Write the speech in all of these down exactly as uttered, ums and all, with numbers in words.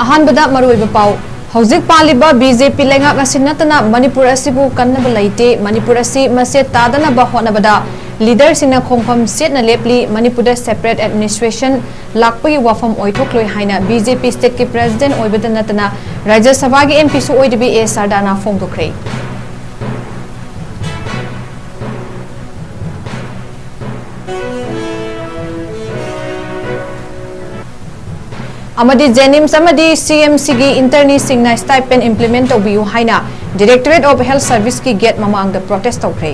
ꯑꯍꯥꯟꯕꯗ ꯃꯔꯨꯑꯣꯏꯕ ꯄꯥꯎ꯫ ꯍꯧꯖꯤꯛ ꯄꯥꯜꯂꯤꯕ ꯕꯤ ꯖꯦ ꯄꯤ ꯂꯩꯉꯥꯛ ꯑꯁꯤ ꯅꯠꯇꯅ ꯃꯅꯤꯄꯨꯔ ꯑꯁꯤꯕꯨ ꯀꯟꯅꯕ ꯂꯩꯇꯦ꯫ ꯃꯅꯤꯄꯨꯔ ꯑꯁꯤ ꯃꯆꯦꯠ ꯇꯥꯗꯅꯕ ꯍꯣꯠꯅꯕꯗ ꯂꯤꯗꯔꯁꯤꯡꯅ ꯈꯣꯡꯐꯝ ꯆꯦꯠꯅ ꯂꯦꯞꯂꯤ꯫ ꯃꯅꯤꯄꯨꯔꯗ ꯁꯦꯄꯔꯦꯠ ꯑꯦꯗꯃꯤꯅꯤꯁꯇ꯭ꯔꯦꯁꯟ ꯂꯥꯛꯄꯒꯤ ꯋꯥꯐꯝ ꯑꯣꯏꯊꯣꯛꯂꯣꯏ ꯍꯥꯏꯅ ꯕꯤ ꯖꯦ ꯄꯤ ꯁ꯭ꯇꯦꯠꯀꯤ ꯄ꯭ꯔꯦꯁꯤꯗꯦꯟꯠ ꯑꯣꯏꯕꯗ ꯅꯠꯇꯅ ꯔꯥꯖ꯭ꯌ ꯁꯚꯥꯒꯤ ꯑꯦꯝ ꯄꯤꯁꯨ ꯑꯣꯏꯔꯤꯕꯤ ꯑꯦ ꯁꯔꯗꯥꯅ ꯐꯣꯡꯗꯣꯛꯈ꯭ꯔꯦ꯫ ꯑꯃꯗꯤ ꯖꯦꯅꯤꯝꯁ ꯑꯃꯗꯤ ꯁꯤ ꯑꯦꯝ ꯁꯤꯒꯤ ꯏꯟꯇꯔꯅꯤꯁꯤꯡꯅ ꯁ꯭ꯇꯥꯏꯄꯦꯟ ꯏꯝꯄ꯭ꯂꯤꯃꯦꯟꯠ ꯇꯧꯕꯤꯌꯨ ꯍꯥꯏꯅ ꯗꯤꯔꯦꯛꯇꯣꯔꯦꯠ ꯑꯣꯐ ꯍꯦꯜꯊ ꯁꯔꯚꯤꯁꯀꯤ ꯒꯦꯠ ꯃꯃꯥꯡꯗ ꯄ꯭ꯔꯣꯇꯦꯁ ꯇꯧꯈ꯭ꯔꯦ꯫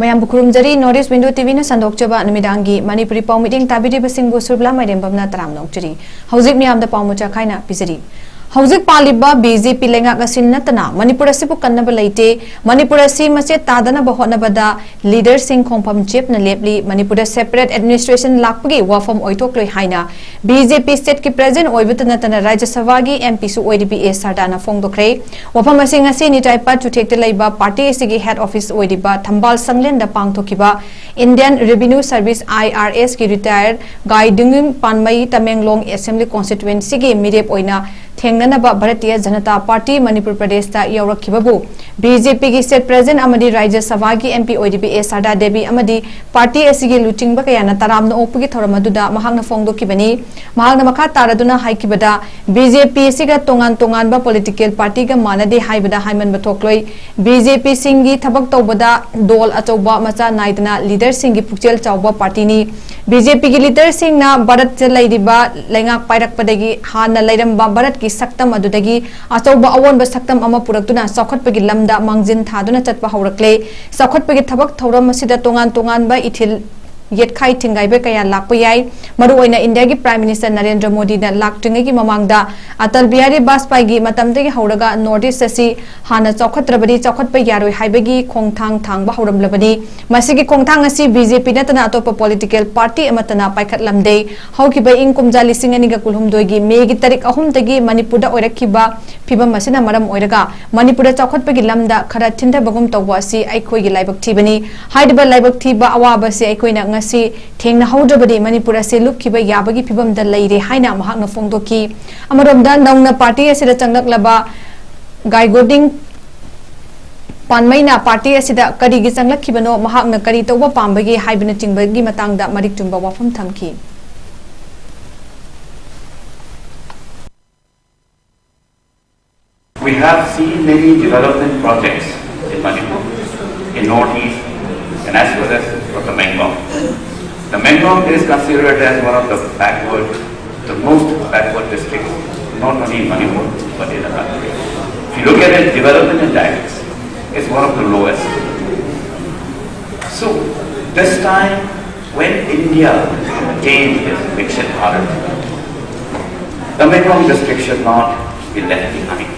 ꯃꯌꯥꯝꯕꯨ ꯈꯨꯔꯨꯝꯖꯔꯤ꯫ ꯅꯣꯔꯠ ꯏꯁ ꯋꯤꯟꯗꯣ ꯇꯤ ꯚꯤꯅ ꯁꯟꯗꯣꯛꯆꯕ ꯅꯨꯃꯤꯗꯥꯡꯒꯤ ꯃꯅꯤꯄꯨꯔꯤ ꯄꯥꯎ ꯃꯤꯠꯌꯦꯡ ꯇꯥꯕꯤꯔꯤꯕꯁꯤꯡꯕꯨ ꯁꯨꯔꯕꯂꯥ ꯃꯥꯏꯔꯦꯝꯕꯝꯅ ꯇꯔꯥꯝꯅ ꯑꯣꯛꯆꯔꯤ꯫ ꯍꯧꯖꯤꯛ ꯃꯤꯌꯥꯝꯗ ꯄꯥꯎ ꯃꯆꯥ ꯈꯥꯏꯅ ꯄꯤꯖꯔꯤ꯫ ꯍꯧꯖꯤꯛ ꯄꯥꯜꯂꯤꯕ ꯕꯤ ꯖꯦ ꯄꯤ ꯂꯩꯉꯥꯛ ꯑꯁꯤ ꯅꯠꯇꯅ ꯃꯅꯤꯄꯨꯔ ꯑꯁꯤꯕꯨ ꯀꯟꯅꯕ ꯂꯩꯇꯦ꯫ ꯃꯅꯤꯄꯨꯔ ꯑꯁꯤ ꯃꯆꯦꯠ ꯇꯥꯗꯅꯕ ꯍꯣꯠꯅꯕꯗ ꯂꯤꯗꯔꯁꯤꯡ ꯈꯣꯡꯐꯝ ꯆꯦꯞꯅ ꯂꯦꯞꯂꯤ꯫ ꯃꯅꯤꯄꯨꯔꯗ ꯁꯦꯄꯔꯦꯠ ꯑꯦꯗꯃꯤꯅꯤꯁꯇ꯭ꯔꯦꯁꯟ ꯂꯥꯛꯄꯒꯤ ꯋꯥꯐꯝ ꯑꯣꯏꯊꯣꯛꯂꯣꯏ ꯍꯥꯏꯅ ꯕꯤ ꯖꯦ ꯄꯤ ꯁ꯭ꯇꯦꯠꯀꯤ ꯄ꯭ꯔꯦꯁꯤꯗꯦꯟꯠ ꯑꯣꯏꯕꯇ ꯅꯠꯇꯅ ꯔꯥꯖ꯭ꯌ ꯁꯚꯥꯒꯤ ꯑꯦꯝ ꯄꯤꯁꯨ ꯑꯣꯏꯔꯤꯕꯤ ꯑꯦ ꯁꯔꯗꯥꯅ ꯐꯣꯡꯗꯣꯛꯈ꯭ꯔꯦ꯫ ꯋꯥꯐꯝ ꯑꯁꯤ ꯉꯁꯤ ꯅꯤꯇꯥꯏꯄꯥꯠ ꯆꯨꯊꯦꯛꯇ ꯂꯩꯕ ꯄꯥꯔꯇꯤ ꯑꯁꯤꯒꯤ ꯍꯦꯗ ꯑꯣꯐꯤꯁ ꯑꯣꯏꯔꯤꯕ ꯊꯝꯕꯥꯜ ꯁꯪꯂꯦꯟꯗ ꯄꯥꯡꯊꯣꯛꯈꯤꯕ ꯏꯟꯗꯤꯌꯟ ꯔꯦꯚꯤꯅ꯭ꯌꯨ ꯁꯔꯚꯤꯁ, ꯑꯥꯏ ꯑꯥꯔ ꯑꯦꯁꯀꯤ ꯔꯤꯇꯥꯌꯔ ꯒꯥꯏꯗꯨꯉꯤꯡ ꯄꯥꯟꯃꯩ ꯇꯃꯦꯡꯂꯣꯡ ꯑꯦꯁꯦꯝꯕ꯭ꯂꯤ ꯀꯣꯟꯁꯇꯤꯇ꯭ꯋꯦꯟꯁꯤꯒꯤ ꯃꯤꯔꯦꯞ ꯑꯣꯏꯅ ꯊꯦꯡꯅꯅꯕ ꯚꯥꯔꯇꯤꯌ ꯖꯅꯇꯥ ꯄꯥꯔꯇꯤ ꯃꯅꯤꯄꯨꯔ ꯄ꯭ꯔꯗꯦꯁꯇ ꯌꯧꯔꯛꯈꯤꯕꯕꯨ ꯕꯤ ꯖꯦ ꯄꯤꯒꯤ ꯁ꯭ꯇꯦꯠ ꯄ꯭ꯔꯦꯁꯤꯗꯦꯟꯠ ꯑꯃꯗꯤ ꯔꯥꯖ꯭ꯌ ꯁꯚꯥꯒꯤ ꯑꯦꯝ ꯄꯤ ꯑꯣꯏꯔꯤꯕꯤ ꯑꯦ ꯁꯔꯗꯥ ꯗꯦꯕꯤ ꯑꯃꯗꯤ ꯄꯥꯔꯇꯤ ꯑꯁꯤꯒꯤ ꯂꯨꯆꯤꯡꯕ ꯀꯌꯥꯅ ꯇꯔꯥꯝꯅ ꯑꯣꯛꯄꯒꯤ ꯊꯧꯔꯝ ꯑꯗꯨꯗ ꯃꯍꯥꯛꯅ ꯐꯣꯡꯗꯣꯛꯈꯤꯕꯅꯤ꯫ ꯃꯍꯥꯛꯅ ꯃꯈꯥ ꯇꯥꯔꯗꯨꯅ ꯍꯥꯏꯈꯤꯕꯗ, ꯕꯤ ꯖꯦ ꯄꯤ ꯑꯁꯤꯒ ꯇꯣꯉꯥꯟ ꯇꯣꯉꯥꯟꯕ ꯄꯣꯂꯤꯇꯤꯀꯦꯜ ꯄꯥꯔꯇꯤꯒ ꯃꯥꯟꯅꯗꯦ ꯍꯥꯏꯕꯗ ꯍꯥꯏꯃꯟꯕ ꯊꯣꯛꯂꯣꯏ꯫ ꯕꯤ ꯖꯦ ꯄꯤꯁꯤꯡꯒꯤ ꯊꯕꯛ ꯇꯧꯕꯗ ꯗꯣꯜ ꯑꯆꯧꯕ ꯃꯆꯥ ꯅꯥꯏꯗꯅ ꯂꯤꯗꯔꯁꯤꯡꯒꯤ ꯄꯨꯛꯆꯦꯜ ꯆꯥꯎꯕ ꯄꯥꯔꯇꯤꯅꯤ꯫ ꯕꯤ ꯖꯦ ꯄꯤꯒꯤ ꯂꯤꯗꯔꯁꯤꯡꯅ ꯚꯥꯔꯠꯇ ꯂꯩꯔꯤꯕ ꯂꯩꯉꯥꯛ ꯄꯥꯏꯔꯛꯄꯗꯒꯤ ꯍꯥꯟꯅ ꯂꯩꯔꯝꯕ ꯚꯥꯔꯠꯀꯤ ꯁꯛꯇꯝ ꯑꯗꯨꯗꯒꯤ ꯑꯆꯧꯕ ꯑꯑꯣꯟꯕ ꯁꯛꯇꯝ ꯑꯃ ꯄꯨꯔꯛꯇꯨꯅ ꯆꯥꯎꯈꯠꯄꯒꯤ ꯂꯝꯗ ꯃꯥꯡꯖꯤꯟ ꯊꯥꯗꯨꯅ ꯆꯠꯄ ꯍꯧꯔꯛꯂꯦ꯫ ꯆꯥꯎꯈꯠꯄꯒꯤ ꯊꯕꯛ ꯊꯧꯔꯝ ꯑꯁꯤꯗ ꯇꯣꯉꯥꯟ ꯇꯣꯉꯥꯟꯕ ꯏꯊꯤꯜ ꯌꯦꯠꯈꯥꯏ ꯊꯤꯡꯒꯥꯏꯕ ꯀꯌꯥ ꯂꯥꯛꯄ ꯌꯥꯏ꯫ ꯃꯔꯨꯑꯣꯏꯅ ꯏꯟꯗꯤꯌꯥꯒꯤ Prime Minister ꯅꯔꯦꯟꯗ꯭ꯔ ꯃꯣꯗꯤꯅ ꯂꯥꯛꯇ꯭ꯔꯤꯉꯩꯒꯤ ꯃꯃꯥꯡꯗ ꯑꯇꯜ ꯕꯤꯍꯥꯔꯤ ꯕꯥꯖꯄꯥꯏꯒꯤ ꯃꯇꯝꯗꯒꯤ ꯍꯧꯔꯒ North East ꯑꯁꯤ ꯍꯥꯟꯅ ꯆꯥꯎꯈꯠꯇ꯭ꯔꯕꯗꯤ ꯆꯥꯎꯈꯠꯄ ꯌꯥꯔꯣꯏ ꯍꯥꯏꯕꯒꯤ ꯈꯣꯡꯊꯥꯡ ꯊꯥꯡꯕ ꯍꯧꯔꯝꯂꯕꯅꯤ꯫ ꯃꯁꯤꯒꯤ ꯈꯣꯡꯊꯥꯡ ꯑꯁꯤ BJP ꯅꯠꯇꯅ ꯑꯇꯣꯞꯄ political party ꯑꯃꯠꯇꯅ ꯄꯥꯏꯈꯠꯂꯝꯗꯦ꯫ ꯍꯧꯈꯤꯕ ꯏꯪ ꯀꯨꯝꯖꯥ ꯂꯤꯁꯤꯡ ꯑꯅꯤꯒ ꯀꯨꯟꯍꯨꯝꯗꯣꯏꯒꯤ ꯃꯦꯒꯤ ꯇꯥꯔꯤꯛ ꯑꯍꯨꯝꯗꯒꯤ ꯃꯅꯤꯄꯨꯔꯗ ꯑꯣꯏꯔꯛꯈꯤꯕ ꯐꯤꯕꯝ ꯑꯁꯤꯅ ꯃꯔꯝ ꯑꯣꯏꯔꯒ ꯃꯅꯤꯄꯨꯔꯗ ꯆꯥꯎꯈꯠꯄꯒꯤ ꯂꯝꯗ ꯈꯔ ꯊꯤꯟꯊꯕꯒꯨꯝ ꯇꯧꯕ ꯑꯁꯤ ꯑꯩꯈꯣꯏꯒꯤ ꯂꯥꯏꯕꯛ ꯊꯤꯕꯅꯤ꯫ ꯍꯥꯏꯔꯤꯕ ꯂꯥꯏꯕꯛ ꯊꯤꯕ ꯑꯋꯥꯕ ꯑꯁꯤ ꯑꯩꯈꯣꯏꯅ ꯉꯁꯤ ꯊꯦꯡꯅꯍꯧꯗ꯭ꯔꯕꯗꯤ ꯃꯅꯤꯄꯨꯔ ꯑꯁꯤ ꯂꯨꯞꯈꯤꯕ ꯌꯥꯕꯒꯤ ꯐꯤꯕꯝꯗ ꯂꯩꯔꯦ ꯍꯥꯏꯅ ꯃꯍꯥꯛꯅ ꯐꯣꯡꯗꯣꯛꯈꯤ꯫ ꯑꯃꯔꯣꯝꯗ ꯅꯧꯅ party ꯑꯁꯤꯗ ꯆꯪꯂꯛꯂꯕ ꯒꯥꯏꯒꯣꯗꯤꯡ ꯄꯥꯟꯃꯩꯅ party ꯑꯁꯤꯗ ꯀꯔꯤꯒꯤ ꯆꯪꯂꯛꯈꯤꯕꯅꯣ, ꯃꯍꯥꯛꯅ ꯀꯔꯤ ꯇꯧꯕ ꯄꯥꯝꯕꯒꯦ ꯍꯥꯏꯕꯅꯆꯤꯡꯕꯒꯤ ꯃꯇꯥꯡꯗ ꯃꯔꯤꯛ ꯆꯨꯝꯕ ꯋꯥꯐꯝ ꯊꯝꯈꯤ꯫ We have seen many development projects in Manipur, in Northeast, and as well as for Tamenglong. Tamenglong is considered as one of the backward, the most backward districts, not only in Manipur, but in the country. If you look at it, development index is one of the lowest. So, this time, when India attained its Viksit Bharat, Tamenglong district should not be left behind.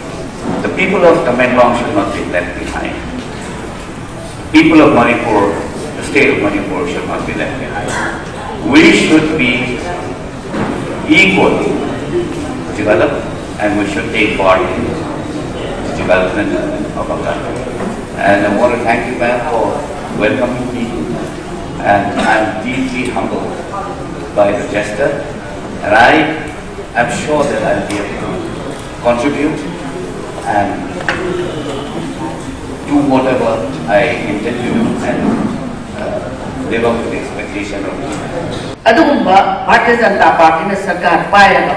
The people of Tamenglong should not be left behind. People of Manipur, the state of Manipur should not be left behind. We should be equal, develop, and we should take part in the development of our country. And I want to thank you, ma'am, for welcoming me. And I'm deeply humbled by the gesture. And I am sure that I'll be able to contribute and do whatever I intend to do and uh, live up to the expectation of you. ꯑꯗꯨꯒꯨꯝꯕ ꯚꯥꯔꯇꯤꯌ ꯖꯅꯇꯥ ꯄꯥꯔꯇꯤꯅ ꯁꯔꯀꯥꯔ ꯄꯥꯏꯔꯒ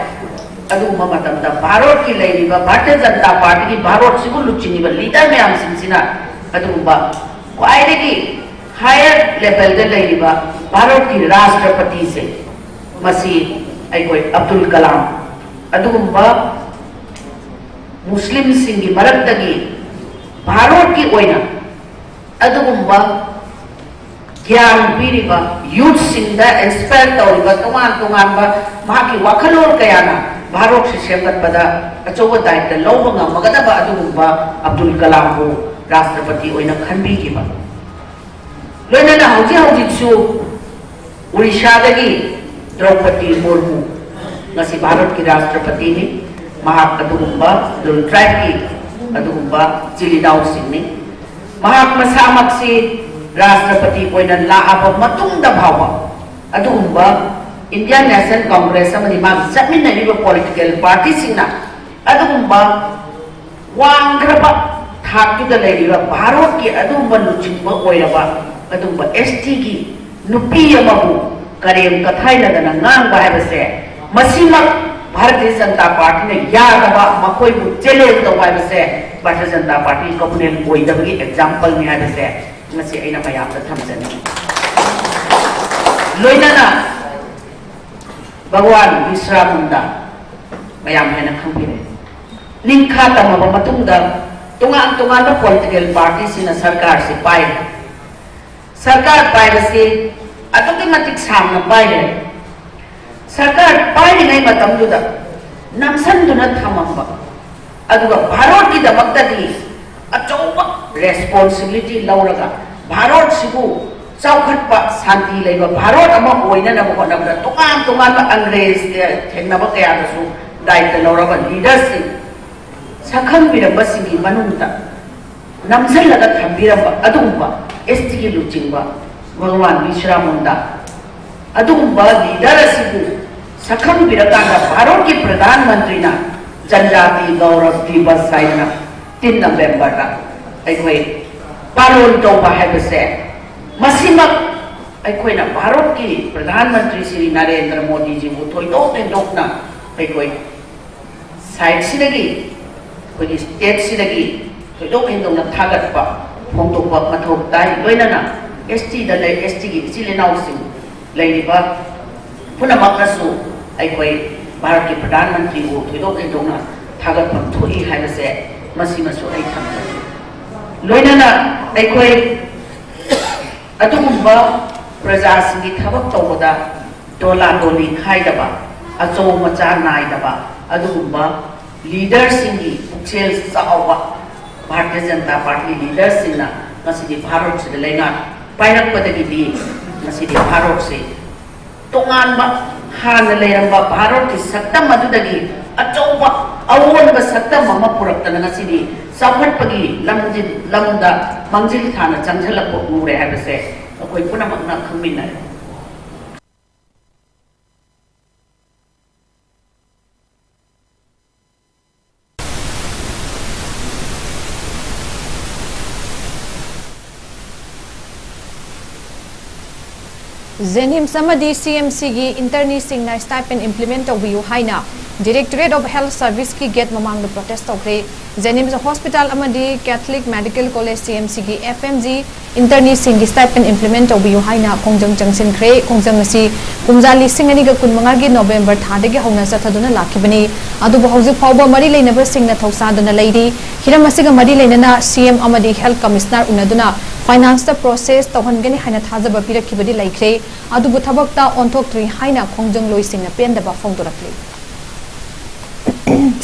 ꯑꯗꯨꯒꯨꯝꯕ ꯃꯇꯝꯗ ꯚꯥꯔꯠꯀꯤ ꯂꯩꯔꯤꯕ ꯚꯥꯔꯇꯤꯌ ꯖꯅꯇꯥ ꯄꯥꯔꯇꯤꯒꯤ ꯚꯥꯔꯠꯁꯤꯕꯨ ꯂꯨꯆꯤꯡꯉꯤꯕ leader ꯃꯌꯥꯝꯁꯤꯡꯁꯤꯅ ꯑꯗꯨꯒꯨꯝꯕ ꯈ꯭ꯋꯥꯏꯗꯒꯤ ꯍꯥꯌꯔ ꯂꯦꯚꯦꯜꯗ ꯂꯩꯔꯤꯕ ꯚꯥꯔꯠꯀꯤ ꯔꯥꯁꯇ꯭ꯔꯄꯇꯤꯁꯦ ꯃꯁꯤ ꯑꯩꯈꯣꯏ ꯑꯕꯗꯨꯜ ꯀꯂꯥꯝ ꯑꯗꯨꯒꯨꯝꯕ ꯃꯨꯁꯂꯤꯝꯁꯤꯡꯒꯤ ꯃꯔꯛꯇꯒꯤ ꯚꯥꯔꯠꯀꯤ ꯑꯣꯏꯅ ꯑꯗꯨꯒꯨꯝꯕ ꯒ꯭ꯌꯥꯟ ꯄꯤꯔꯤꯕ, ꯌꯨꯠꯁꯤꯡꯗ ꯏꯟꯁꯄꯥꯌꯔ ꯇꯧꯔꯤꯕ, ꯇꯣꯉꯥꯟ ꯇꯣꯉꯥꯟꯕ ꯃꯍꯥꯛꯀꯤ ꯋꯥꯈꯜꯂꯣꯟ ꯀꯌꯥꯅ ꯚꯥꯔꯠꯁꯤ ꯁꯦꯝꯒꯠꯄꯗ ꯑꯆꯧꯕ ꯗꯥꯌꯤꯠꯇ ꯂꯧꯕ ꯉꯝꯃꯒꯗꯕ ꯑꯗꯨꯒꯨꯝꯕ ꯑꯕꯗꯨꯜ ꯀꯂꯥꯝꯕꯨ ꯔꯥꯁꯇ꯭ꯔꯄꯇꯤ ꯑꯣꯏꯅ ꯈꯟꯕꯤꯈꯤꯕ꯫ ꯂꯣꯏꯅꯅ ꯍꯧꯖꯤꯛ ꯍꯧꯖꯤꯛꯁꯨ ꯑꯣꯔꯤꯁꯥꯗꯒꯤ ꯗ꯭ꯔꯧꯄꯗꯤ ꯃꯨꯔꯃꯨ, ꯉꯁꯤ ꯚꯥꯔꯠꯀꯤ ꯔꯥꯁꯇ꯭ꯔꯄꯇꯤꯅꯤ꯫ ꯃꯍꯥꯛ ꯑꯗꯨꯒꯨꯝꯕ ꯂꯨꯟ ꯇ꯭ꯔꯥꯏꯕꯀꯤ ꯑꯗꯨꯒꯨꯝꯕ ꯏꯆꯤꯜ ꯏꯅꯥꯎꯁꯤꯡꯅꯤ꯫ ꯃꯍꯥꯛ ꯃꯁꯥꯃꯛꯁꯤ ꯔꯥꯁꯇ꯭ꯔꯄꯇꯤ ꯑꯣꯏꯅ ꯂꯥꯛꯑꯕ ꯃꯇꯨꯡꯗ ꯐꯥꯎꯕ ꯑꯗꯨꯒꯨꯝꯕ ꯏꯟꯗꯤꯌꯥꯟ ꯅꯦꯁꯅꯦꯜ ꯀꯣꯡꯒ꯭ꯔꯦꯁ ꯑꯃꯗꯤ ꯃꯥꯒꯤ ꯆꯠꯃꯤꯟꯅꯔꯤꯕ ꯄꯣꯂꯤꯇꯤꯀꯦꯜ ꯄꯥꯔꯇꯤꯁꯤꯡꯅ ꯑꯗꯨꯒꯨꯝꯕ ꯋꯥꯡꯈ꯭ꯔꯕ ꯊꯥꯛꯇꯨꯗ ꯂꯩꯔꯤꯕ ꯚꯥꯔꯠꯀꯤ ꯑꯗꯨꯒꯨꯝꯕ ꯂꯨꯆꯤꯡꯕ ꯑꯣꯏꯔꯕ ꯑꯗꯨꯒꯨꯝꯕ ꯑꯦꯁ ꯇꯤꯒꯤ ꯅꯨꯄꯤ ꯑꯃꯕꯨ ꯀꯔꯦꯝ ꯀꯊꯥꯏꯅꯗꯅ ꯉꯥꯡꯕ ꯍꯥꯏꯕꯁꯦ, ꯃꯁꯤꯃꯛ ꯚꯥꯔꯇꯤꯌ ꯖꯅꯇꯥ ꯄꯥꯔꯇꯤꯅ ꯌꯥꯗꯕ, ꯃꯈꯣꯏꯕꯨ ꯆꯦꯂꯦꯟꯖ ꯇꯧꯕ ꯍꯥꯏꯕꯁꯦ ꯚꯥꯔꯇꯤꯌ ꯖꯅꯇꯥ ꯄꯥꯔꯇꯤ ꯀꯃꯨꯅꯦꯜ ꯑꯣꯏꯗꯕꯒꯤ ꯑꯦꯛꯖꯥꯝꯄꯜꯅꯤ ꯍꯥꯏꯕꯁꯦ ꯉꯁꯤ ꯑꯩꯅ ꯃꯌꯥꯝꯗ ꯊꯝꯖꯅꯤꯡꯉꯤ꯫ ꯂꯣꯏꯅꯅ ꯚꯒꯋꯥꯟ ꯕꯤꯔꯁꯥ ꯃꯨꯟꯗꯥ ꯃꯌꯥꯝ ꯍꯦꯟꯅ ꯈꯪꯕꯤꯔꯦ꯫ ꯅꯤꯡꯈꯥ ꯇꯝꯃꯕ ꯃꯇꯨꯡꯗ ꯇꯣꯉꯥꯟ ꯇꯣꯉꯥꯟꯕ ꯄꯣꯂꯤꯇꯤꯀꯦꯜ ꯄꯥꯔꯇꯤꯁꯤꯡꯅ ꯁꯔꯀꯥꯔꯁꯤ ꯄꯥꯏꯔꯦ꯫ ꯁꯔꯀꯥꯔ ꯄꯥꯏꯕꯁꯤ ꯑꯗꯨꯛꯀꯤ ꯃꯇꯤꯛ ꯁꯥꯡꯅ ꯄꯥꯏꯔꯦ꯫ ꯁꯔꯀꯥꯔ ꯄꯥꯏꯔꯤꯉꯩ ꯃꯇꯝꯗꯨꯗ ꯅꯝꯁꯤꯟꯗꯨꯅ ꯊꯝꯃꯝꯕ, ꯑꯗꯨꯒ ꯚꯥꯔꯠꯀꯤꯗꯃꯛꯇꯗꯤ ꯑꯆꯧꯕ ꯔꯦꯁꯄꯣꯟꯁꯤꯕꯤꯂꯤꯇꯤ ꯂꯧꯔꯒ ꯚꯥꯔꯠꯁꯤꯕꯨ ꯆꯥꯎꯈꯠꯄ, ꯁꯥꯟꯇꯤ ꯂꯩꯕ ꯚꯥꯔꯠ ꯑꯃ ꯑꯣꯏꯅꯅꯕ ꯍꯣꯠꯅꯕꯗ ꯇꯣꯉꯥꯟ ꯇꯣꯉꯥꯟꯕ ꯑꯪꯒ꯭ꯔꯦꯖ ꯊꯦꯡꯅꯕ ꯀꯌꯥꯗꯁꯨ ꯗꯥꯌꯤꯠꯇ ꯂꯧꯔꯕ ꯂꯤꯗꯔꯁꯤꯡ, ꯁꯛꯈꯪꯕꯤꯔꯝꯕꯁꯤꯡꯒꯤ ꯃꯅꯨꯡꯗ ꯅꯝꯁꯤꯜꯂꯒ ꯊꯝꯕꯤꯔꯝꯕ ꯑꯗꯨꯒꯨꯝꯕ ꯑꯦꯁ ꯇꯤꯒꯤ ꯂꯨꯆꯤꯡꯕ ꯚꯒꯋꯥꯟ ꯕꯤꯔꯁꯥ ꯃꯨꯟꯗꯥ ꯑꯗꯨꯒꯨꯝꯕ ꯂꯤꯗꯔ ꯑꯁꯤꯕꯨ ꯁꯛꯈꯪꯕꯤꯔꯀꯥꯟꯗ ꯚꯥꯔꯠꯀꯤ ꯄ꯭ꯔꯙꯥꯟ ꯃꯟꯇ꯭ꯔꯤꯅ ꯖꯟꯖꯥꯇꯤ ꯒꯧꯔꯕ ꯗꯤꯕꯁ ꯍꯥꯏꯗꯅ ꯇꯤꯟ ꯅꯕꯦꯝꯕꯔꯗ ꯑꯩꯈꯣꯏ ꯄꯥꯂꯣꯟ ꯇꯧꯕ ꯍꯥꯏꯕꯁꯦ, ꯃꯁꯤꯃꯛ ꯑꯩꯈꯣꯏꯅ ꯚꯥꯔꯠꯀꯤ ꯄ꯭ꯔꯙꯥꯟ ꯃꯟꯇ꯭ꯔꯤ ꯁ꯭ꯔꯤ ꯅꯔꯦꯟꯗ꯭ꯔ ꯃꯣꯗꯤꯖꯤꯕꯨ ꯊꯣꯏꯗꯣꯛ ꯍꯦꯟꯗꯣꯛꯅ ꯑꯩꯈꯣꯏ ꯁꯥꯏꯠꯁꯤꯗꯒꯤ, ꯑꯩꯈꯣꯏꯒꯤ ꯁ꯭ꯇꯦꯠꯁꯤꯗꯒꯤ ꯊꯣꯏꯗꯣꯛ ꯍꯦꯟꯗꯣꯛꯅ ꯊꯥꯒꯠꯄ ꯐꯣꯡꯗꯣꯛꯄ ꯃꯊꯧ ꯇꯥꯏ꯫ ꯂꯣꯏꯅꯅ ꯑꯦꯁ ꯇꯤꯗ ꯂꯩ, ꯑꯦꯁ ꯇꯤꯒꯤ ꯏꯆꯤꯜ ꯏꯅꯥꯎꯁꯤꯡ ꯂꯩꯔꯤꯕ ꯄꯨꯝꯅꯃꯛꯅꯁꯨ ꯑꯩꯈꯣꯏ ꯚꯥꯔꯠꯀꯤ ꯄ꯭ꯔꯙꯥꯟ ꯃꯟꯇ꯭ꯔꯤꯕꯨ ꯊꯣꯏꯗꯣꯛ ꯍꯦꯟꯗꯣꯛꯅ ꯊꯥꯒꯠꯐꯝ ꯊꯣꯛꯏ ꯍꯥꯏꯕꯁꯦ ꯃꯁꯤꯃꯁꯨ ꯑꯩ ꯊꯝꯖꯒꯦ꯫ ꯂꯣꯏꯅꯅ ꯑꯩꯈꯣꯏ ꯑꯗꯨꯒꯨꯝꯕ ꯄ꯭ꯔꯖꯥꯁꯤꯡꯒꯤ ꯊꯕꯛ ꯇꯧꯕꯗ ꯗꯣꯂꯥ ꯗꯣꯂꯤ ꯈꯥꯏꯗꯕ, ꯑꯆꯧ ꯃꯆꯥ ꯅꯥꯏꯗꯕ, ꯑꯗꯨꯒꯨꯝꯕ ꯂꯤꯗꯔꯁꯤꯡꯒꯤ ꯄꯨꯛꯆꯦꯜ ꯆꯥꯎꯕ ꯚꯥꯔꯇꯤꯌ ꯖꯅꯇꯥ ꯄꯥꯔꯇꯤ ꯂꯤꯗꯔꯁꯤꯡꯅ ꯉꯁꯤꯗꯤ ꯚꯥꯔꯠꯁꯤꯗ ꯂꯩꯉꯥꯛ ꯄꯥꯏꯔꯛꯄꯗꯒꯤꯗꯤ ꯉꯁꯤꯗꯤ ꯚꯥꯔꯠꯁꯤ ꯇꯣꯉꯥꯟꯕ, ꯍꯥꯟꯅ ꯂꯩꯔꯝꯕ ꯚꯥꯔꯠꯀꯤ ꯁꯛꯇꯝ ꯑꯗꯨꯗꯒꯤ ꯑꯆꯧꯕ ꯑꯑꯣꯟꯕ ꯁꯛꯇꯝ ꯑꯃ ꯄꯨꯔꯛꯇꯅ ꯉꯁꯤꯗꯤ ꯆꯥꯎꯈꯠꯄꯒꯤ ꯂꯝꯖꯤꯜ-, ꯂꯝꯗ ꯃꯥꯡꯖꯤꯜ ꯊꯥꯅ ꯆꯪꯁꯤꯜꯂꯛꯄ ꯎꯔꯦ ꯍꯥꯏꯕꯁꯦ ꯑꯩꯈꯣꯏ ꯄꯨꯝꯅꯃꯛꯅ ꯈꯪꯃꯤꯟꯅꯔꯦ꯫ ꯖꯦꯅꯤꯝꯁ ꯑꯃꯗꯤ ꯁꯤ ꯑꯦꯝ ꯁꯤꯒꯤ ꯏꯟꯇꯔꯅꯤꯁꯤꯡꯅ stipend implement ꯇꯧꯕꯤꯌꯨ ꯍꯥꯏꯅ Directorate of Health Serviceꯀꯤ gate ꯃꯃꯥꯡꯗ protest ꯇꯧꯈ꯭ꯔꯦ꯫ ꯖꯦꯅꯤꯝꯁ ꯍꯣꯁꯄꯤꯇꯥꯜ ꯑꯃꯗꯤ Catholic Medical College, C M Cꯒꯤ F M G internꯁꯤꯡꯒꯤ stipend implement ꯇꯧꯕꯤꯌꯨ ꯍꯥꯏꯅ ꯈꯣꯡꯖꯪ ꯆꯪꯁꯤꯟꯈ꯭ꯔꯦ꯫ ꯈꯣꯡꯖꯪ ꯑꯁꯤ ꯀꯨꯝꯖꯥ ꯂꯤꯁꯤꯡ ꯑꯅꯤꯒ ꯀꯨꯟꯃꯉꯥꯒꯤ November ꯊꯥꯗꯒꯤ ꯍꯧꯅ ꯆꯠꯊꯗꯨꯅ ꯂꯥꯛꯈꯤꯕꯅꯤ꯫ ꯑꯗꯨꯕꯨ ꯍꯧꯖꯤꯛ ꯐꯥꯎꯕ ꯃꯔꯤ ꯂꯩꯅꯕꯁꯤꯡꯅ ꯊꯧꯁꯥꯗꯨꯅ ꯂꯩꯔꯤ꯫ ꯍꯤꯔꯝ ꯑꯁꯤꯒ ꯃꯔꯤ ꯂꯩꯅꯅ C M ꯑꯃꯗꯤ Health Commissioner ꯎꯅꯗꯨꯅ financeꯇ process ꯇꯧꯍꯟꯒꯅꯤ ꯍꯥꯏꯅ ꯊꯥꯖꯕ ꯄꯤꯔꯛꯈꯤꯕꯗꯤ ꯂꯩꯈ꯭ꯔꯦ꯫ ꯑꯗꯨꯕꯨ ꯊꯕꯛꯇ ꯑꯣꯟꯊꯣꯛꯇ꯭ꯔꯤ ꯍꯥꯏꯅ ꯈꯣꯡꯖꯪꯂꯣꯏꯁꯤꯡꯅ ꯄꯦꯟꯗꯕ ꯐꯣꯡꯗꯣꯔꯛꯂꯤ꯫